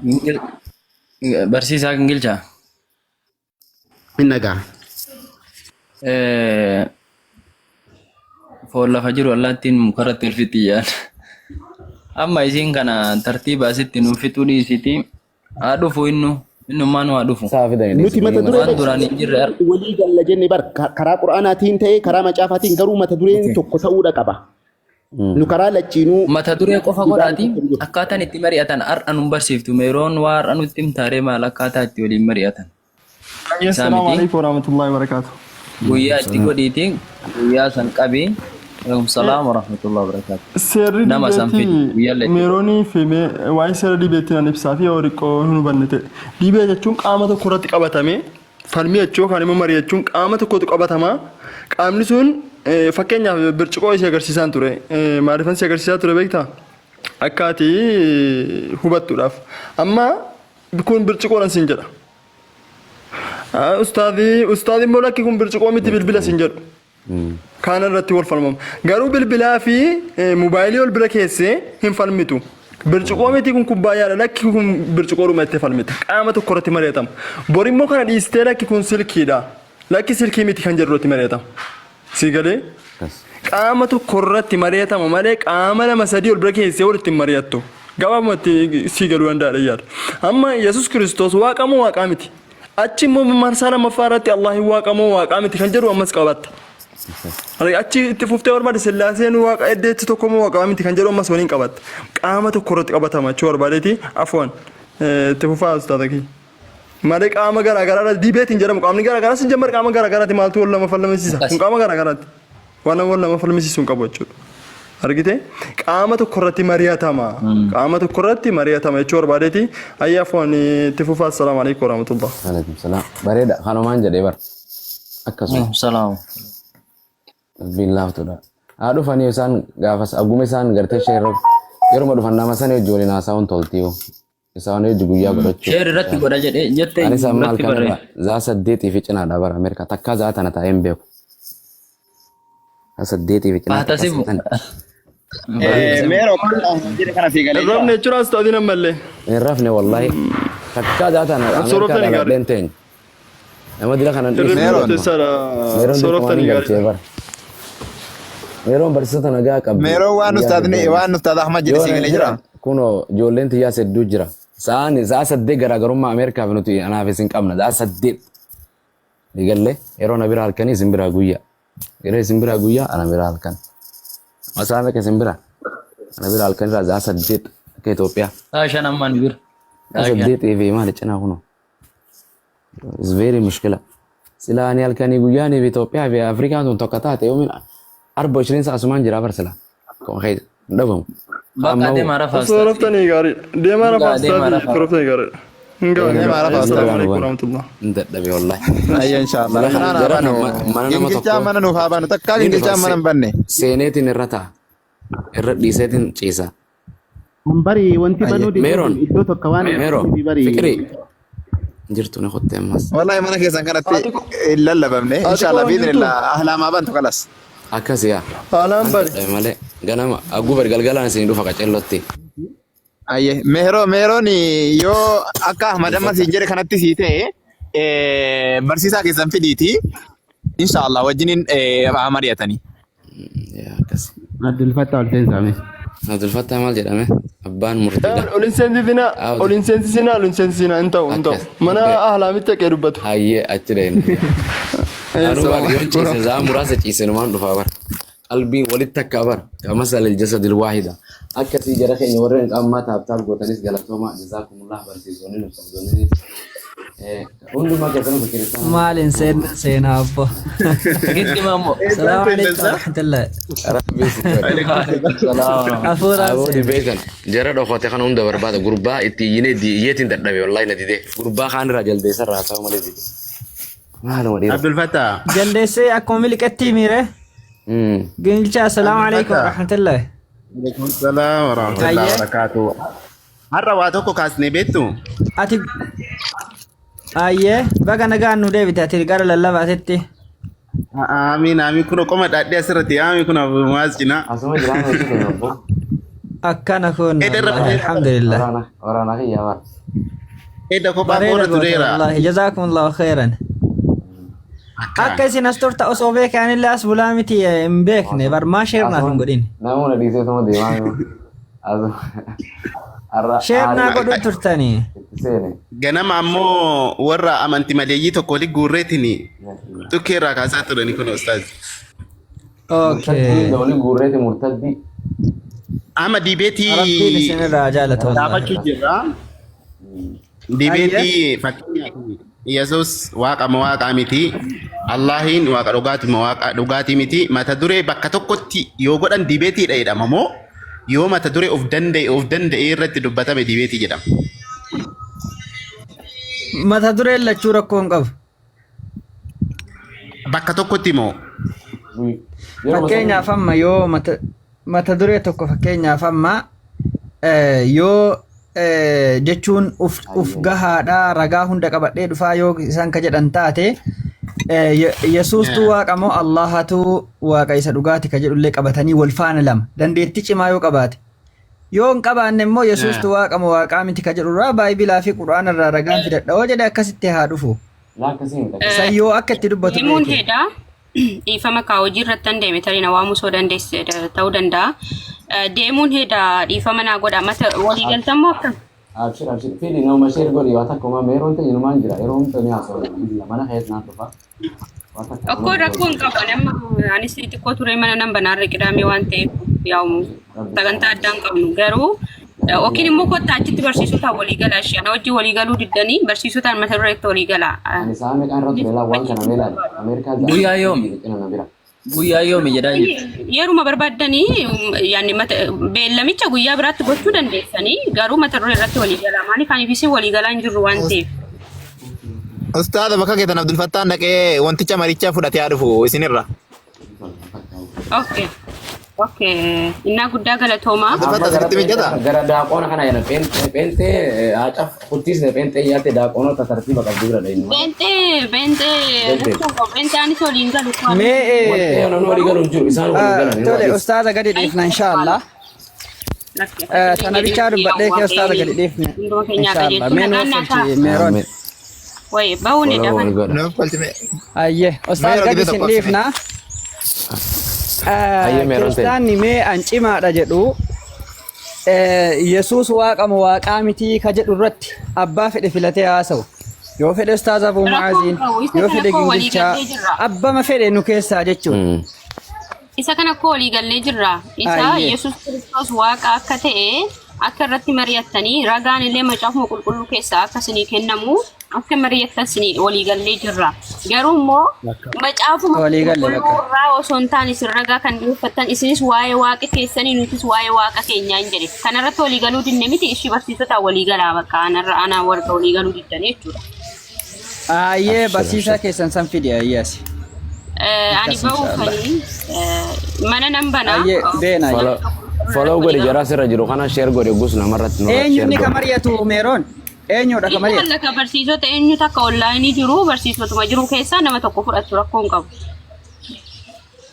Barsiisaa Gingilchaa. Hin dhagaa. Foon lafa jiru allaattiin mukarratti ol fixxi jedhan. Amma isiin kana tartiiba asitti nuuf fixuu dhiisiti. Haa dhufu innu. Innummaan haa dhufu. Isaa fidanii Nuti mata duree Waan duraan hin jirre walii galla jenne bar karaa Qur'aanaatiin ta'ee karaa macaafaatiin garuu mata dureen tokko ta'uudha qaba. Nu karaa lachiinuu Mata duree qofa godhaati akkaataan itti mari'atan har'a nun barsiiftu. Meeroon waa har'a nutti himtaaree maal akkaataa itti waliin mari'atan. Isaa Assalaamu miti. alaikum warahmatullahi wabarakatuh. Guyyaa itti godhiiti guyyaa san qabii. Alaikum salaam wa rahmatullahi wa barakaatu. Seerri Nama san fidi dibeetii guyyaa illee itti meeroonii fi waa'ee seera dibeetii nan ibsaa fi yoo xiqqoo hin hubanne ta'e. Dibee jechuun qaama tokko irratti qabatamee falmii jechuu yookaan immoo marii jechuun qaama tokkotu qabatama. Qaamni sun fakkeenyaaf birciqoo isii agarsiisaan ture. Maaliifan si agarsiisaa ture beektaa? Akka ati hubattuudhaaf. Amma kun birciqoodhaan siin jedha. Ustaadii immoo lakki kun birciqoo miti bilbila siin jedhu. Kaan irratti wal falmamu. Garuu bilbilaa fi mobaayilii ol bira keessee hin falmitu. Birciqoo miti kun kubbaayyaadha, lakki kun birciqoodhuma itti falmita. Qaama tokko irratti mari'atama. Bor immoo kana dhiistee lakki kun silkiidha. Lakki silkii miti kan jedhu irratti mari'atama. Si galee? Qaama tokko irratti mari'atama malee qaama lama sadii ol bira keessee walitti hin mari'attu. Gabaabumatti si galuu danda'a yaada. Amma Yesuus Kiristoos waaqa moo waaqaa miti? Achi immoo marsaa lammaffaa irratti Allahin waaqa moo waaqaa miti kan jedhu ammas qabatta. Achi itti fuftee barbaade Sillaaseen waaqa eddeetti tokko moo waaqaa miti kan jedhu ammas waliin qabatta. Qaama tokko irratti qabatama jechuu barbaadeeti. Afwan, itti fufaa ustaata kiyya. Malee qaama garaa garaa dibeetiin jedhamu qaamni garaa garaa sin jammar qaama garaa garaati maaltu wal nama falmisiisa? Kun qaama garaa garaati. Waan wal nama falmisiisu hin qabu jechuudha. Argite? Qaama tokko irratti mari'atama. Qaama tokko irratti mari'atama jechuu barbaadeeti. Ayyaa afwan, itti fufaa. Assalaamu alaikum warahmatullah. Alaikum salaam. Bareeda kanumaan jedhee bara. Akkasuma. Salaam. Dubbiin laaftuudha. Haa dhufanii isaan gaafas aguma isaan gartee sheerra yeruma dhufan nama sana wajji waliin haasa'uun toltiyo. Isaan hojii guyyaa godhachuu. Share irratti godha jedhee jettee Anis amma irratti halkan barree. irra zaa 8 fi cinaadha bara Ameerikaa takkaa zaa tana taa'ee hin beeku. Zaa 8 fi cinaa takkaa Paatasimu. seetan. Meeroo maal jedhe kana sii galee Hin rafne jechuudha ustaaziin ammallee. Hin rafne wallahi. Takkaa daataan Ameerikaa Soroftanii gaarii. dhaladheen teenya. Nama dila kanan dhiisu. Hirribni Meeroon. murteessaadha. Meeroon dirqama Soroftanii ni galchee gaarii. bara. Meeroon barsiisota nagaa qabdi. Meeroo waan Guyyaa ustaadni hedduu. waan ustaad Ahmad jedhe Yoo sii na galee jira. jira kunoo ijoolleen tiyyaas hedduu jira. Sa'aan sa'a 8 garaagarummaa Ameerikaaf nuti anaaf isin qabna. Sa'a 8. Digalle yeroo na bira halkanii isin biraa guyyaa. Yeroo isin biraa guyyaa ana bira halkan. Masaa meeqa isin bira? Ana bira halkan irraa sa'a 8 akka Itoophiyaa. Sa'a 5 ammaan bira. Sa'a Sa'a 5. 8 fi maali cinaa kunoo. It's very mushkila. Sila ani halkanii guyyaanii fi Itoophiyaa fi Afrikaan tun tokko taate yoomiin arba ishirin sa'a asumaan jira bar sila. Akkuma kee hin dhabamu. Bakka Amma hoo deemaa rafaa Osoo ustaaz. raftanii gaariidha. Deemaa rafaa Dhugaa deemaa ustaazii rafaa. soroftanii gaariidha. Hin ga'a hin Deemaa ga'a. rafaa Assalaamu ustaaz. alaikum warahmatullah. Hin dadhabe wallahi. Ayya inshallah. Jara Kanaan haa jara banu. mana nama Gingilchaan tokko mana nuuf haa banu. Takkaa ni dhufa gingilchaan mana hin banne. seeneetiin irra ta'a. Irra dhiiseetiin ciisa. Kun bari wanti Ayya. banuu dideef Meeroon iddoo tokko waan hin Meeroon qabneef bari. fikirii jirtu ni kotte ammas. Wallahi mana keessan kanatti Haati ko hin lallabamne. haati koo Inshallah hin jirtu. biidhnillah ahlaamaa bantu kalas. Akkas yaa. Haalaan An bari. dadhabe malee ganama agguu bari galgalaan isin dhufa qacellotti. Ayye meeroo meeroon yoo akka Ahmad amma siin jedhe kanatti sii ta'e barsiisaa keessan fidiiti. Inshallah wajjiniin haa mari'atanii. Yaa akkas. Abdul Fattah ol seensaame. Abdul Fattah maal jedhame? Abbaan murtiidha. Ol hin seensisinaa, Awdi. ol hin seensisinaa, ol hin seensisinaa hin ta'u, hin ta'u. Akkas. Mana ahlaamitti dhaqee dubbatu. Hayyee achi deemna. Anuu Salaam bar yoon alaikum. ciise za'a muraasa ciise numaan dhufaa bar. Qalbiin walitti akka bar. Kama salil jasadil waahida. Akkasii jara keenya warreen qammaa taaptaap gootanis galatoomaa jazaakumullah barsiisonni nu qabdoonni. Hundumaa keessanuu kiristaana. Maalin seenaa abbo. Gitti maammoo. Salaamu alaikum warahmatullahi. Rabbii si godhe. Salaam. Hafuuraan Aboo seena. dibeetan jara dhokote kana hunda barbaada gurbaa itti iyyinee iyyeetiin dadhabe wallahi na didee gurbaa kaan irraa jaldeessa irraa haasa'u malee dide. Maaluma dhiiroo. Abdul Fattah. Jaldeessee akkuma miliqetti miire. Gingilchaa assalaamu Abdul alaikum Fattah. warahmatullahi. Alaikum salaam wa rahmatullahi wa Ayyee. barakatuh. Har'a waa tokko kaasnee beektu? Ati ayyee baga nagaan nu deebite ati gara lallabaatitti. Amiin amiin kun qoma dhaadhee asirratti amiin kun maas cinaa. Asuma jiraan hojii keenya obbo. Akkana kun Eda irra wallahi alhamdulillah. Waraana waraana kiyya bara. Eda kophaa Bareeda koora goote tureera. wallahi jazaakumullahu khairan. Akka isin as turta osoo beekan illee as bulaa miti hin beekne bar maa sheer naaf hin godhin. Namoota dhiisee suma deemaa jiru. Asuma har'a Sheer naa aarii godhuun turtanii. itti seene. Ganama ammoo warra amanti maleeyyii tokko walitti guurreetiin tukkee irraa kaasaa turani kun ustaaz. Murtaddii Okay. hunda waliin guurreeti murtaddii. Amma diibeetii Rabbiin isinirraa jaalatu wallahi. gaafachuu jirra. Ayyee. Dibeetii fakkeenyaaf Yesuus waaqa moo waaqaa miti. Allaahiin waaqa dhugaati moo waaqa dhugaatii miti. Mata duree bakka tokkotti yoo godhan dibeetiidha jedhama moo yoo mata duree of danda'e of danda'e irratti dubbatame dibeetii jedhama. Mata dureen lachuu rakkoo hin qabu. Bakka tokkotti moo Yeroo Fakkeenyaaf amma yoo mata duree tokko fakkeenyaaf amma yoo jechuun uf gahaadha ragaa hunda qabadhee dhufaa yoo isaan ka jedhan taate Yesuustuu waaqa moo Allahatu waaqa isa dhugaati ka jedhullee qabatanii wal faana lama dandeettii cimaa yoo qabaate yoo hin qabaanne immoo Yesuustuu waaqa moo waaqaa miti ka jedhurraa baayibilaa fi quraana irraa ragaan fidadha yoo jedhe akkasitti haa dhufu. Laa akkasii hin ta'e. San yoo akka itti dubbatu Himuun beeke. hedha. Dhiifama kaa hojii irratti han deeme tarii na waamuu soo dandeesse ta'uu danda'a. Deemuun hedha dhiifama naa godha. Mata walii galtan moo akkam? Abshir abshir fili nama share godhi waa takka homaa meeroon ta'e inumaan jira yeroo hunda ni haasawaa mana keessa naan dhufa waa takka Okkoo rakkoo hin qabu. Ani amma anis xiqqoo turee mana nan banaarra qidaamee waan ta'eef yaa'u sagantaa addaa hin qabnu garuu yookiin immoo kottaa achitti barsiisotaan walii galaa ishee ana wajjin walii galuu diddanii barsiisotaan mata duree itti walii galaa. Ani sa'a meeqaan irra ture laa waan kana mee laali Ameerikaa Guyyaa yoomi? cina na bira. Guyyaa yoomi jedhaa jirti. Yeruma barbaaddanii yaani mata beellamicha guyyaa biraatti gochuu dandeessanii garuu mata duree irratti walii galaa maaliif ani fi isin walii galaa hin jirru waan ta'eef. Ustaaza bakka keessan Abdul Fattaan dhaqee wanticha marichaa fudhatee haa dhufu isinirra. Okay. Okay. Innaa guddaa galatoomaa. Amma Abdulfattah gara sitti mijataa? pheenxee gara daaqoona kana yana pheenxee pheenxee haacaf kuttiisne pheenxee yaate daaqoonota tartiiba qabdu bira dhaynu malee. Pheenxee pheenxee Pheenxee. rakkoo qabu. Pheenxee anis waliin galu kwaan. Mee Wanti namni walii galu hin jiru isaan walii galan hin tole waaqessu. ustaaza gadi dhiifna inshaallah. Tana bichaa dubbadhee kee ustaaza gadi dhiifne Hunduma keenyaa inshaallah. qajeelchu. Mee nu Nagaan naa oolchi ta'a. meeroon. Amiin. Wayi bahuun Follow dafan. wal godha. Nuuf kolchime. Ayyee ustaaza Meeroo gadi gidee isin tokko obsime. dhiifna. Ayyee meeroon ta'e. Kiristaanni mee an cimaadha jedhu Yesuus waaqa moo waaqaa mitii ka jedhu irratti abbaa fedhe filatee haasa'u. Yoo fedhe ustaaza Abuu Rakkoon Mu'aaziin, qabu. Isa yoo kana fedhe koo walii gingilchaa, gallee jirra. abbama fedhe nu keessaa jechuudha. Isa kana koo walii gallee jirra. Isa Ayyee. Yesuus Kiristoos waaqa akka ta'e akka irratti mari'attanii ragaan illee macaafuma qulqulluu keessaa akka isinii kennamu akka mari'attan isinii walii gallee jirra. Garuu immoo macaafuma Walii galle qulqulluu bakka. irraa osoo hin taane isin ragaa kan dhiyeeffattan isinis waa'ee waaqa keessanii nutis waa'ee waaqa keenyaa hin jedhe. Kanarratti walii galuu dinne miti ishii barsiisotaa walii galaa bakka anarra anaa warra walii galuu diddan jechuudha. Ayyee Abshir barsiisaa abshir. keessan san fidi ayyee asi. Ani Akkas inshaallah. bahuufanii mana nan banaa. Ayyee beena ayyee. Follow follow godhi jara asirra jiru kana share godhi gus namarratti nurratti Eenyu share inni ka godhi. mari'atu meeroon? Eenyudha ka mari'atu? Inni ka barsiisota eenyu takka onlaayinii jiru barsiisotuma jiru keessaa nama tokko fudhatu rakkoo hin qabu.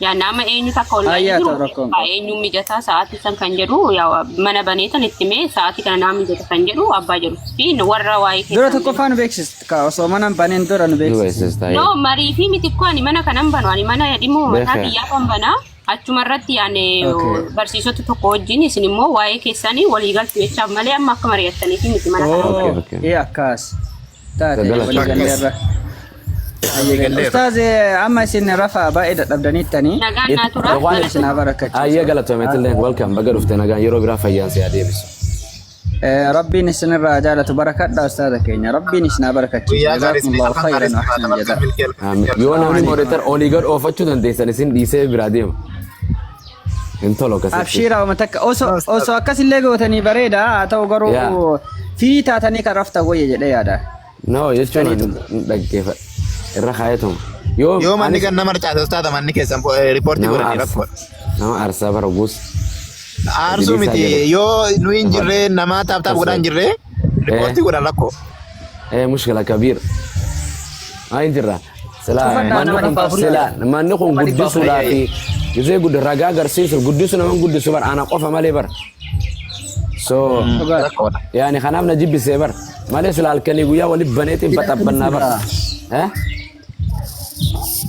Yaa nama eenyu takka onlaayinii Ayyaa jiru ta'u rakkoo hin qabu. eenyu mijataa sa'aatii san kan jedhu yaa mana baneetan itti mee sa'aatii kana naa mijata kan jedhu abbaa jedhu fi warra waa'ee Dura keessan tokkoffaa nu beeksista ka osoo mana hin baneen dura nu Nu beeksisi. beeksista No marii fi miti koo ani mana kanan banu ani mana dhimma mataa Beekee. kiyyaa kan banaa achuma irratti yaane Okay. barsiisota tokko wajjin isin immoo waa'ee keessanii walii galtu jechaaf malee amma akka mari'attanii fi miti mana kana. Okay Oo, okay. ee akkas. Taate Galata. walii galleerra. Ayyee galle. Galleerra. Ustaaz amma isin rafa baay'ee dadhabdaniittanii Nagaan naa tura. Waan isin haa barakachiisu. ayyee galatoome welcome baga dhufte nagaan yeroo biraa fayyaan si adeebisu. Rabbiin isinirraa jaalatu barakadha ustaaza keenya. Rabbiin isin haa barakachiisu. Guyyaa gaarii isinii Jazakumullahu afaan gaarii khayran wa isinii ahsana haa jazaa. ta'u milkii Amiin. Yoo namni moderator olii gad oofachuu dandeessan isin dhiisee biraa deema. Hin tolu akkasitti. Abshiira uma takka osoo osoo akkasillee gootanii bareeda haa ta'u Yaa. garuu firii taatanii kan raftan wayya jedhee yaada. No jechuun ani hin dhaggeeffadha. Irra kaayatuma. Yoo Yoo manni anis kan nama arcaase ustaata manni keessan riippoortii nama godhanii aarsa. rakkoodha. Nama aarsaa bara guus. Aarsuu Hojii isaa miti jedhe. yoo nuyi hin jirree nama taap taap godhaan jirree riippoortii godhan rakkoo. Eh mushkila kabiir. Maa hin jirra. Silaa Cufadhaa manni nama kun 400. silaa manni kun Nama 400. guddisuudhaa fi gisee guddi ragaa agarsiisu guddisu nama guddisu bar ana qofa malee bar. So Dhugaadha. Rakkoodha. yaani kanaaf na jibbisee bar malee sila halkanii guyyaa walitti baneetiin baxabbannaa bar. Eh?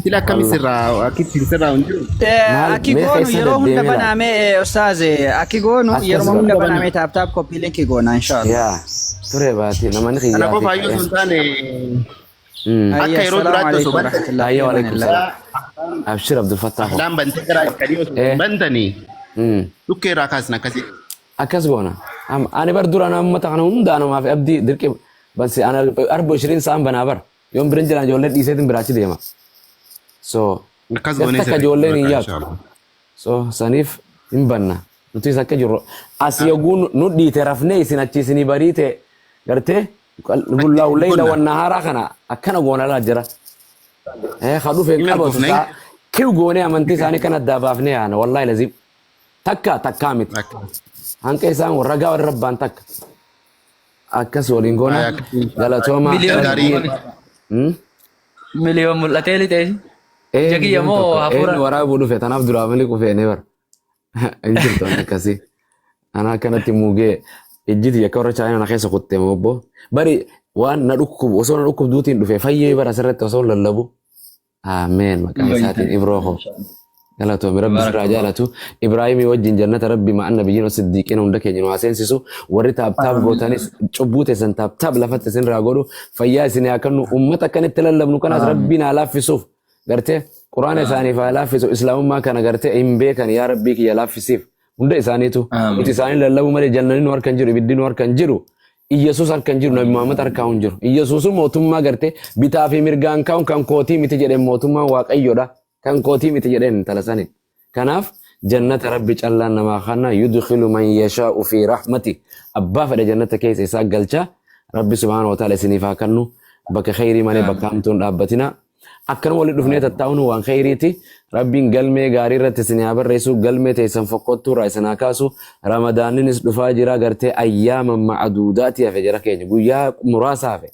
Sila akkami sirraa akkitti sirraa hin jiru. Maal Akki mee goonu keessa yeroo hunda deddeemee laala. banaamee ustaaze akki goonu Akkas yeroo hunda godha. banaamee taap taap koppii linkii goona inshaallah. Yaa ture baati namni Kana kiyyaa fi qofa iyyuu osoo hin taane Mm. akka Ayya yeroo assalaamu duraatti osoo alaikum bantanii warahmatullahi Ayya waalaikum amanillah. salaam. Abshir Abdul Fattah. ahlaan bantee gara akkanii osoo Eh. bantanii Mm. dhukkee irraa kaasna akkasii. Akkas goona. Ani bar dura nama uummata kana hunda anumaa fi abdii dirqi bansi ana arba ishirin sa'an banaa bar. Yoon birin jiran ijoollee dhiiseetiin biraachi deema. So Akkas gaf goonee takka sirrii ijoolleen hin bakka yaatu. inshallah. So saniif hin banna. Nutis akka jirru as yogguu nu dhiite rafnee isin achi isinii bariite gartee bullaa'u leeyla Gonna. wanna haaraa kana akkana goona laa jira. Eh ka dhufe hin Hin qabatu arguufne. saa kiw goonee amantii isaanii kan addaa baafnee yaana wallaahi lazim takka takkaa miti. Hanqa isaan ragaa warra rabbaan takka. Akkas waliin goona Ay, akkasii. galatooma Miliyoon Gaarii. rabbiin. Hmm? Miliyoon mul'atee lixee. Eh, Ija kiyya miliyoon moo tokko. hafuura? Eenyu waraabuu dhufe tanaaf duraa malee kufeenee bara. Hin jirtu waan akkasii. Ana akkanatti mugee ijjiti akka warra chaayinaa na keessa kuttee obbo. Bari waan na dhukkubu osoo na dhukkubduutiin dhufe fayyee bara asirratti osoo hin lallabu. Ameen maqaa isaatiin ibroo koo. Galatoome rabbi sirraa jaalatu. Ibraahimii wajjin jannata rabbi ma'an nabiyyiin siddiiqiin hunda keenya nu haa seensisu. Warri taaptaap gootanis cubbuu teessan taaptaap lafatti isin raa godhu. Fayyaa isin haa kennu. Uummata akkanitti lallabnu kanaas rabbiin haa laaffisuuf. Gartee quraana isaaniif haa laaffisu. Islaamummaa kana gartee hin beekan yaa rabbii kiyya laaffisiif. Hunda isaaniitu. Amiin. Nuti isaanii lallabuu malee jannanni nu harka hin jiru ibiddi nu harka hin jiru. Iyyasuus harka hin jiru Nabi Muhammad harka hin jiru. Iyyasuus mootummaa gartee bitaa fi mirgaan kaa'uun kan kootii miti jedheen mootummaan waaqayyoodha. Kan kootii miti jedheen intala sani. Kanaaf jannata rabbi callaan namaa kana yudkhilu man yashaa'u fi rahmati. Abbaa fedhe jannata keessa isaa galcha. Rabbi subhaanahu wa ta'ala isiniif haa kennu. Bakka khayrii malee bakka hamtuun dhaabbatina. Akkanuma walitti dhufnee tattaa'uun waan khayriiti. Rabbiin galmee gaarii irratti isin haa barreessu, galmee teessan fokkottuu irraa isin haa kaasu. Ramadaanninis dhufaa jira, gartee ayyaama ma'aduudaati hafe jara keenya, guyyaa muraasa hafe.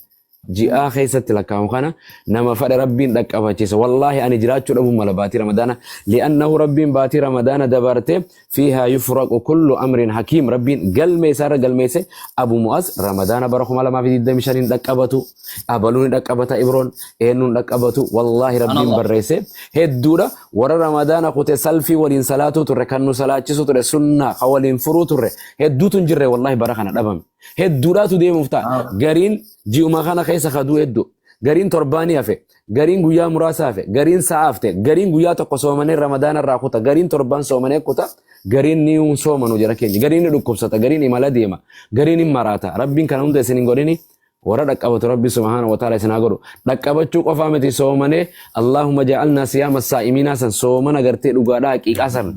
Ji'aa keessatti lakkaa'amu kana nama fadhe Rabbiin dhaqqabachiisa. Wallaahi ani jiraachuu dhabuu mala baatii Ramadaana. Li'annahu Rabbiin baatii Ramadaana dabarte fiihaa yufraqu kullu amrin hakiim. Rabbiin galmee isaarra galmeesse Abu Mu'az Ramadaana bara 2025 hin dhaqqabatu. Abaluun hin dhaqqabata, Ibroon eenyuun dhaqqabatu. Wallaahi Rabbiin barreesse hedduudha. Warra Ramadaana kute salfii waliin salaatuu turre, kan nu salaachisu ture, sunnaa kan waliin furuu turre hedduutu hin jirre, wallaahi bara kana dhabame. Hedduudhaatu deemuuf ta'a. Gariin ji'uma kana keessa kaduu hedduu. Gariin torbaanii hafe. Gariin guyyaa muraasa hafe. Gariin sa'a hafte. Gariin guyyaa tokko soomanee Ramadaana irraa kuta. Gariin torbaan soomanee kuta. Gariin ni hin soomanu jara keenya. Gariin ni dhukkubsata. Gariin imala deema. Gariin hin maraata. Rabbiin kana hunda isin hin godhini. Warra dhaqqabatu Rabbi subhaanahu wa ta'ala isin haa godhu. Dhaqqabachuu qofaa miti, soomanee Allahumma ja'alnaa siyaama saa'imiinaa san, soomana gartee dhugaadhaa haqiiqaa san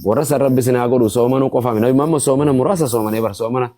warra san Rabbi isin haa godhu. Soomanuu qofaa miti. Nabi Muhammad soomana muraasa soomanee bar, soomana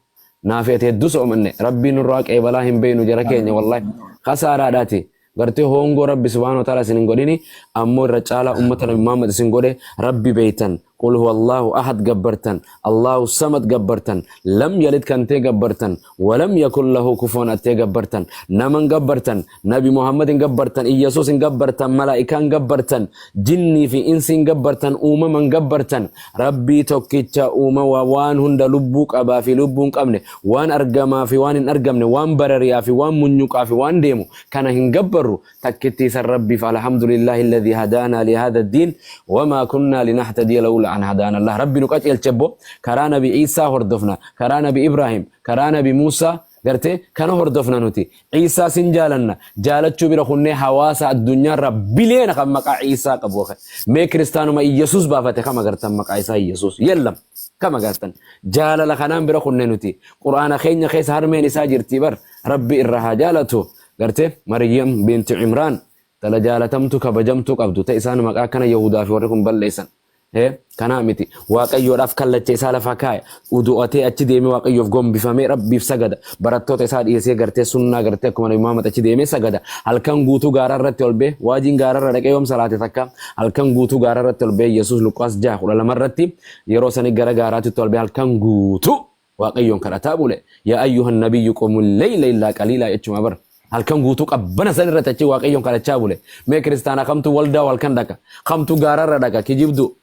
naafeet hedduu soomanne Rabbiin nurraa qeebalaa hin beeynu jara keenya, wallahi kasaaraadhaati. Gartee hoongoo Rabbi subhaanahu wa ta'ala isin hin godhini, ammoo irra caalaa ummata Nabi Muhammad isin godhe Rabbi beeytan, qul huwa Allahu ahad gabbartan, Allahu samad gabbartan, lam yalid kan ta'e gabbartan, walam yakun lahu kufuwan attee gabbartan, naman gabbartan, Nabi Muhammad hin gabbartan, Iyyasuus hin gabbartan, malaa'ikaan gabbartan, jinnii fi insi hin gabbartan, uumaman gabbartan, Rabbii tokkicha uumama waan hunda, lubbuu qabaa fi lubbuu hin qabne, waan argamaa fi waan hin argamne, waan barari'aa fi waan munyuqaa fi waan deemu kana hin gabbarru. Takkittii san Rabbiif alhamdulillahi alladhi hadaanaa li hadha diin wamaa kunnaa linahtadiya lawla an hadaana Allah. Rabbi nu qaceelche bo karaa Nabi Iisaa hordofna, karaa Nabi Ibrahim, karaa Nabi Muusaa gartee kana hordofna. Nuti Iisaa sin jaalanna, jaalachuu bira kunnee hawaasa addunyaarra biliyeena kan maqaa Iisaa qabu. Mee kiristaanuma Iyyasuus baafate kam agartan? Maqaa isaa Iyyasuus yellam kam agartan? Jaalala kanaan bira kunne. Nuti Quraana keenya keessa harmeen isaa jirti bar, Rabbi irra haa jaalatu, gartee Maryam binti Imraan tala jaalatamtu kabajamtuu qabdu ta isaan maqaa akkana Yahudaa fi warri kun balleessan. Kanaa miti, Waaqayyoodhaaf kallacha isaa lafa kaa'e, udu'atee achi deemee Waaqayyoof gombifamee Rabbiif sagada. Barattoota isaa dhiyeessee gartee sunnaa gartee akkuma Nabi Muhammad achi deemee sagada. Halkan guutuu gaara irratti ol bee waajiin gaara irra dhaqee yoom salaate takka? Halkan guutuu gaara irratti ol bee Yesuus Luqaas 6:12 irratti yeroo sanii gara gaaraatitti ol bee halkan guutuu Waaqayyoon kadhataa bule. Yaa ayyuhan nabiyyu qumul leyla illaa qaliilaa jechuma bar. Halkan guutuu qabbana san irratti achi Waaqayyoon kadhachaa bule. Mee kiristaana kamtu waldaa halkan dhaqa? Kamtu gaararra dhaqa? Kijibdu.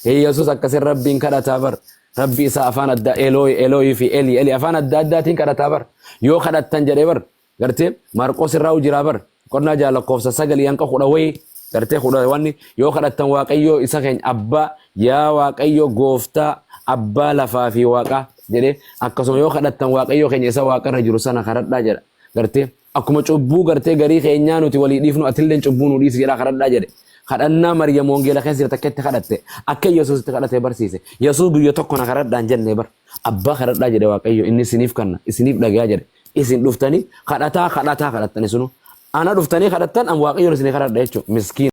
Yesuus akkasin Rabbiin kadhataa bar. Rabbi isaa afaan addaa Elooyi Elooyi fi Eli Eli afaan adda addaatiin kadhataa bar. Yoo kadhattan jedhee bar. Gartee Maarqos irraa jiraa bar. Qonnaa jaalakkoofsa 9 hanga 10 wayii gartee 10 wanni yoo kadhattan Waaqayyoo isa keenya abbaa, yaa Waaqayyo gooftaa abbaa lafaa fi waaqaa jedhee, akkasuma yoo kadhattan Waaqayyo keenya isa waaqarra jiru sana kadhadhaa jedha. Gartee akkuma cubbuu gartee garii keenyaa nuti walii dhiifnu atilleen cubbuu nu dhiisi jedhaa kadhadhaa jedhe. Kadhannaa Maryam wangeela keessa jirti akka itti kadhatte, akka Yesuus itti kadhate barsiise. Yesuus guyya tokko na kadhadhaan jennee bar. Abbaa kadhadhaa jedhe, Waaqayyo inni isiniif kanna, isiniif dhagayaa jedhe. Isin dhuftanii kadhataa kadhataa kadhattani sunu. Ana dhuftanii kadhattan, an Waaqayyoon isinii kadhadha jechuudha. Miskiin.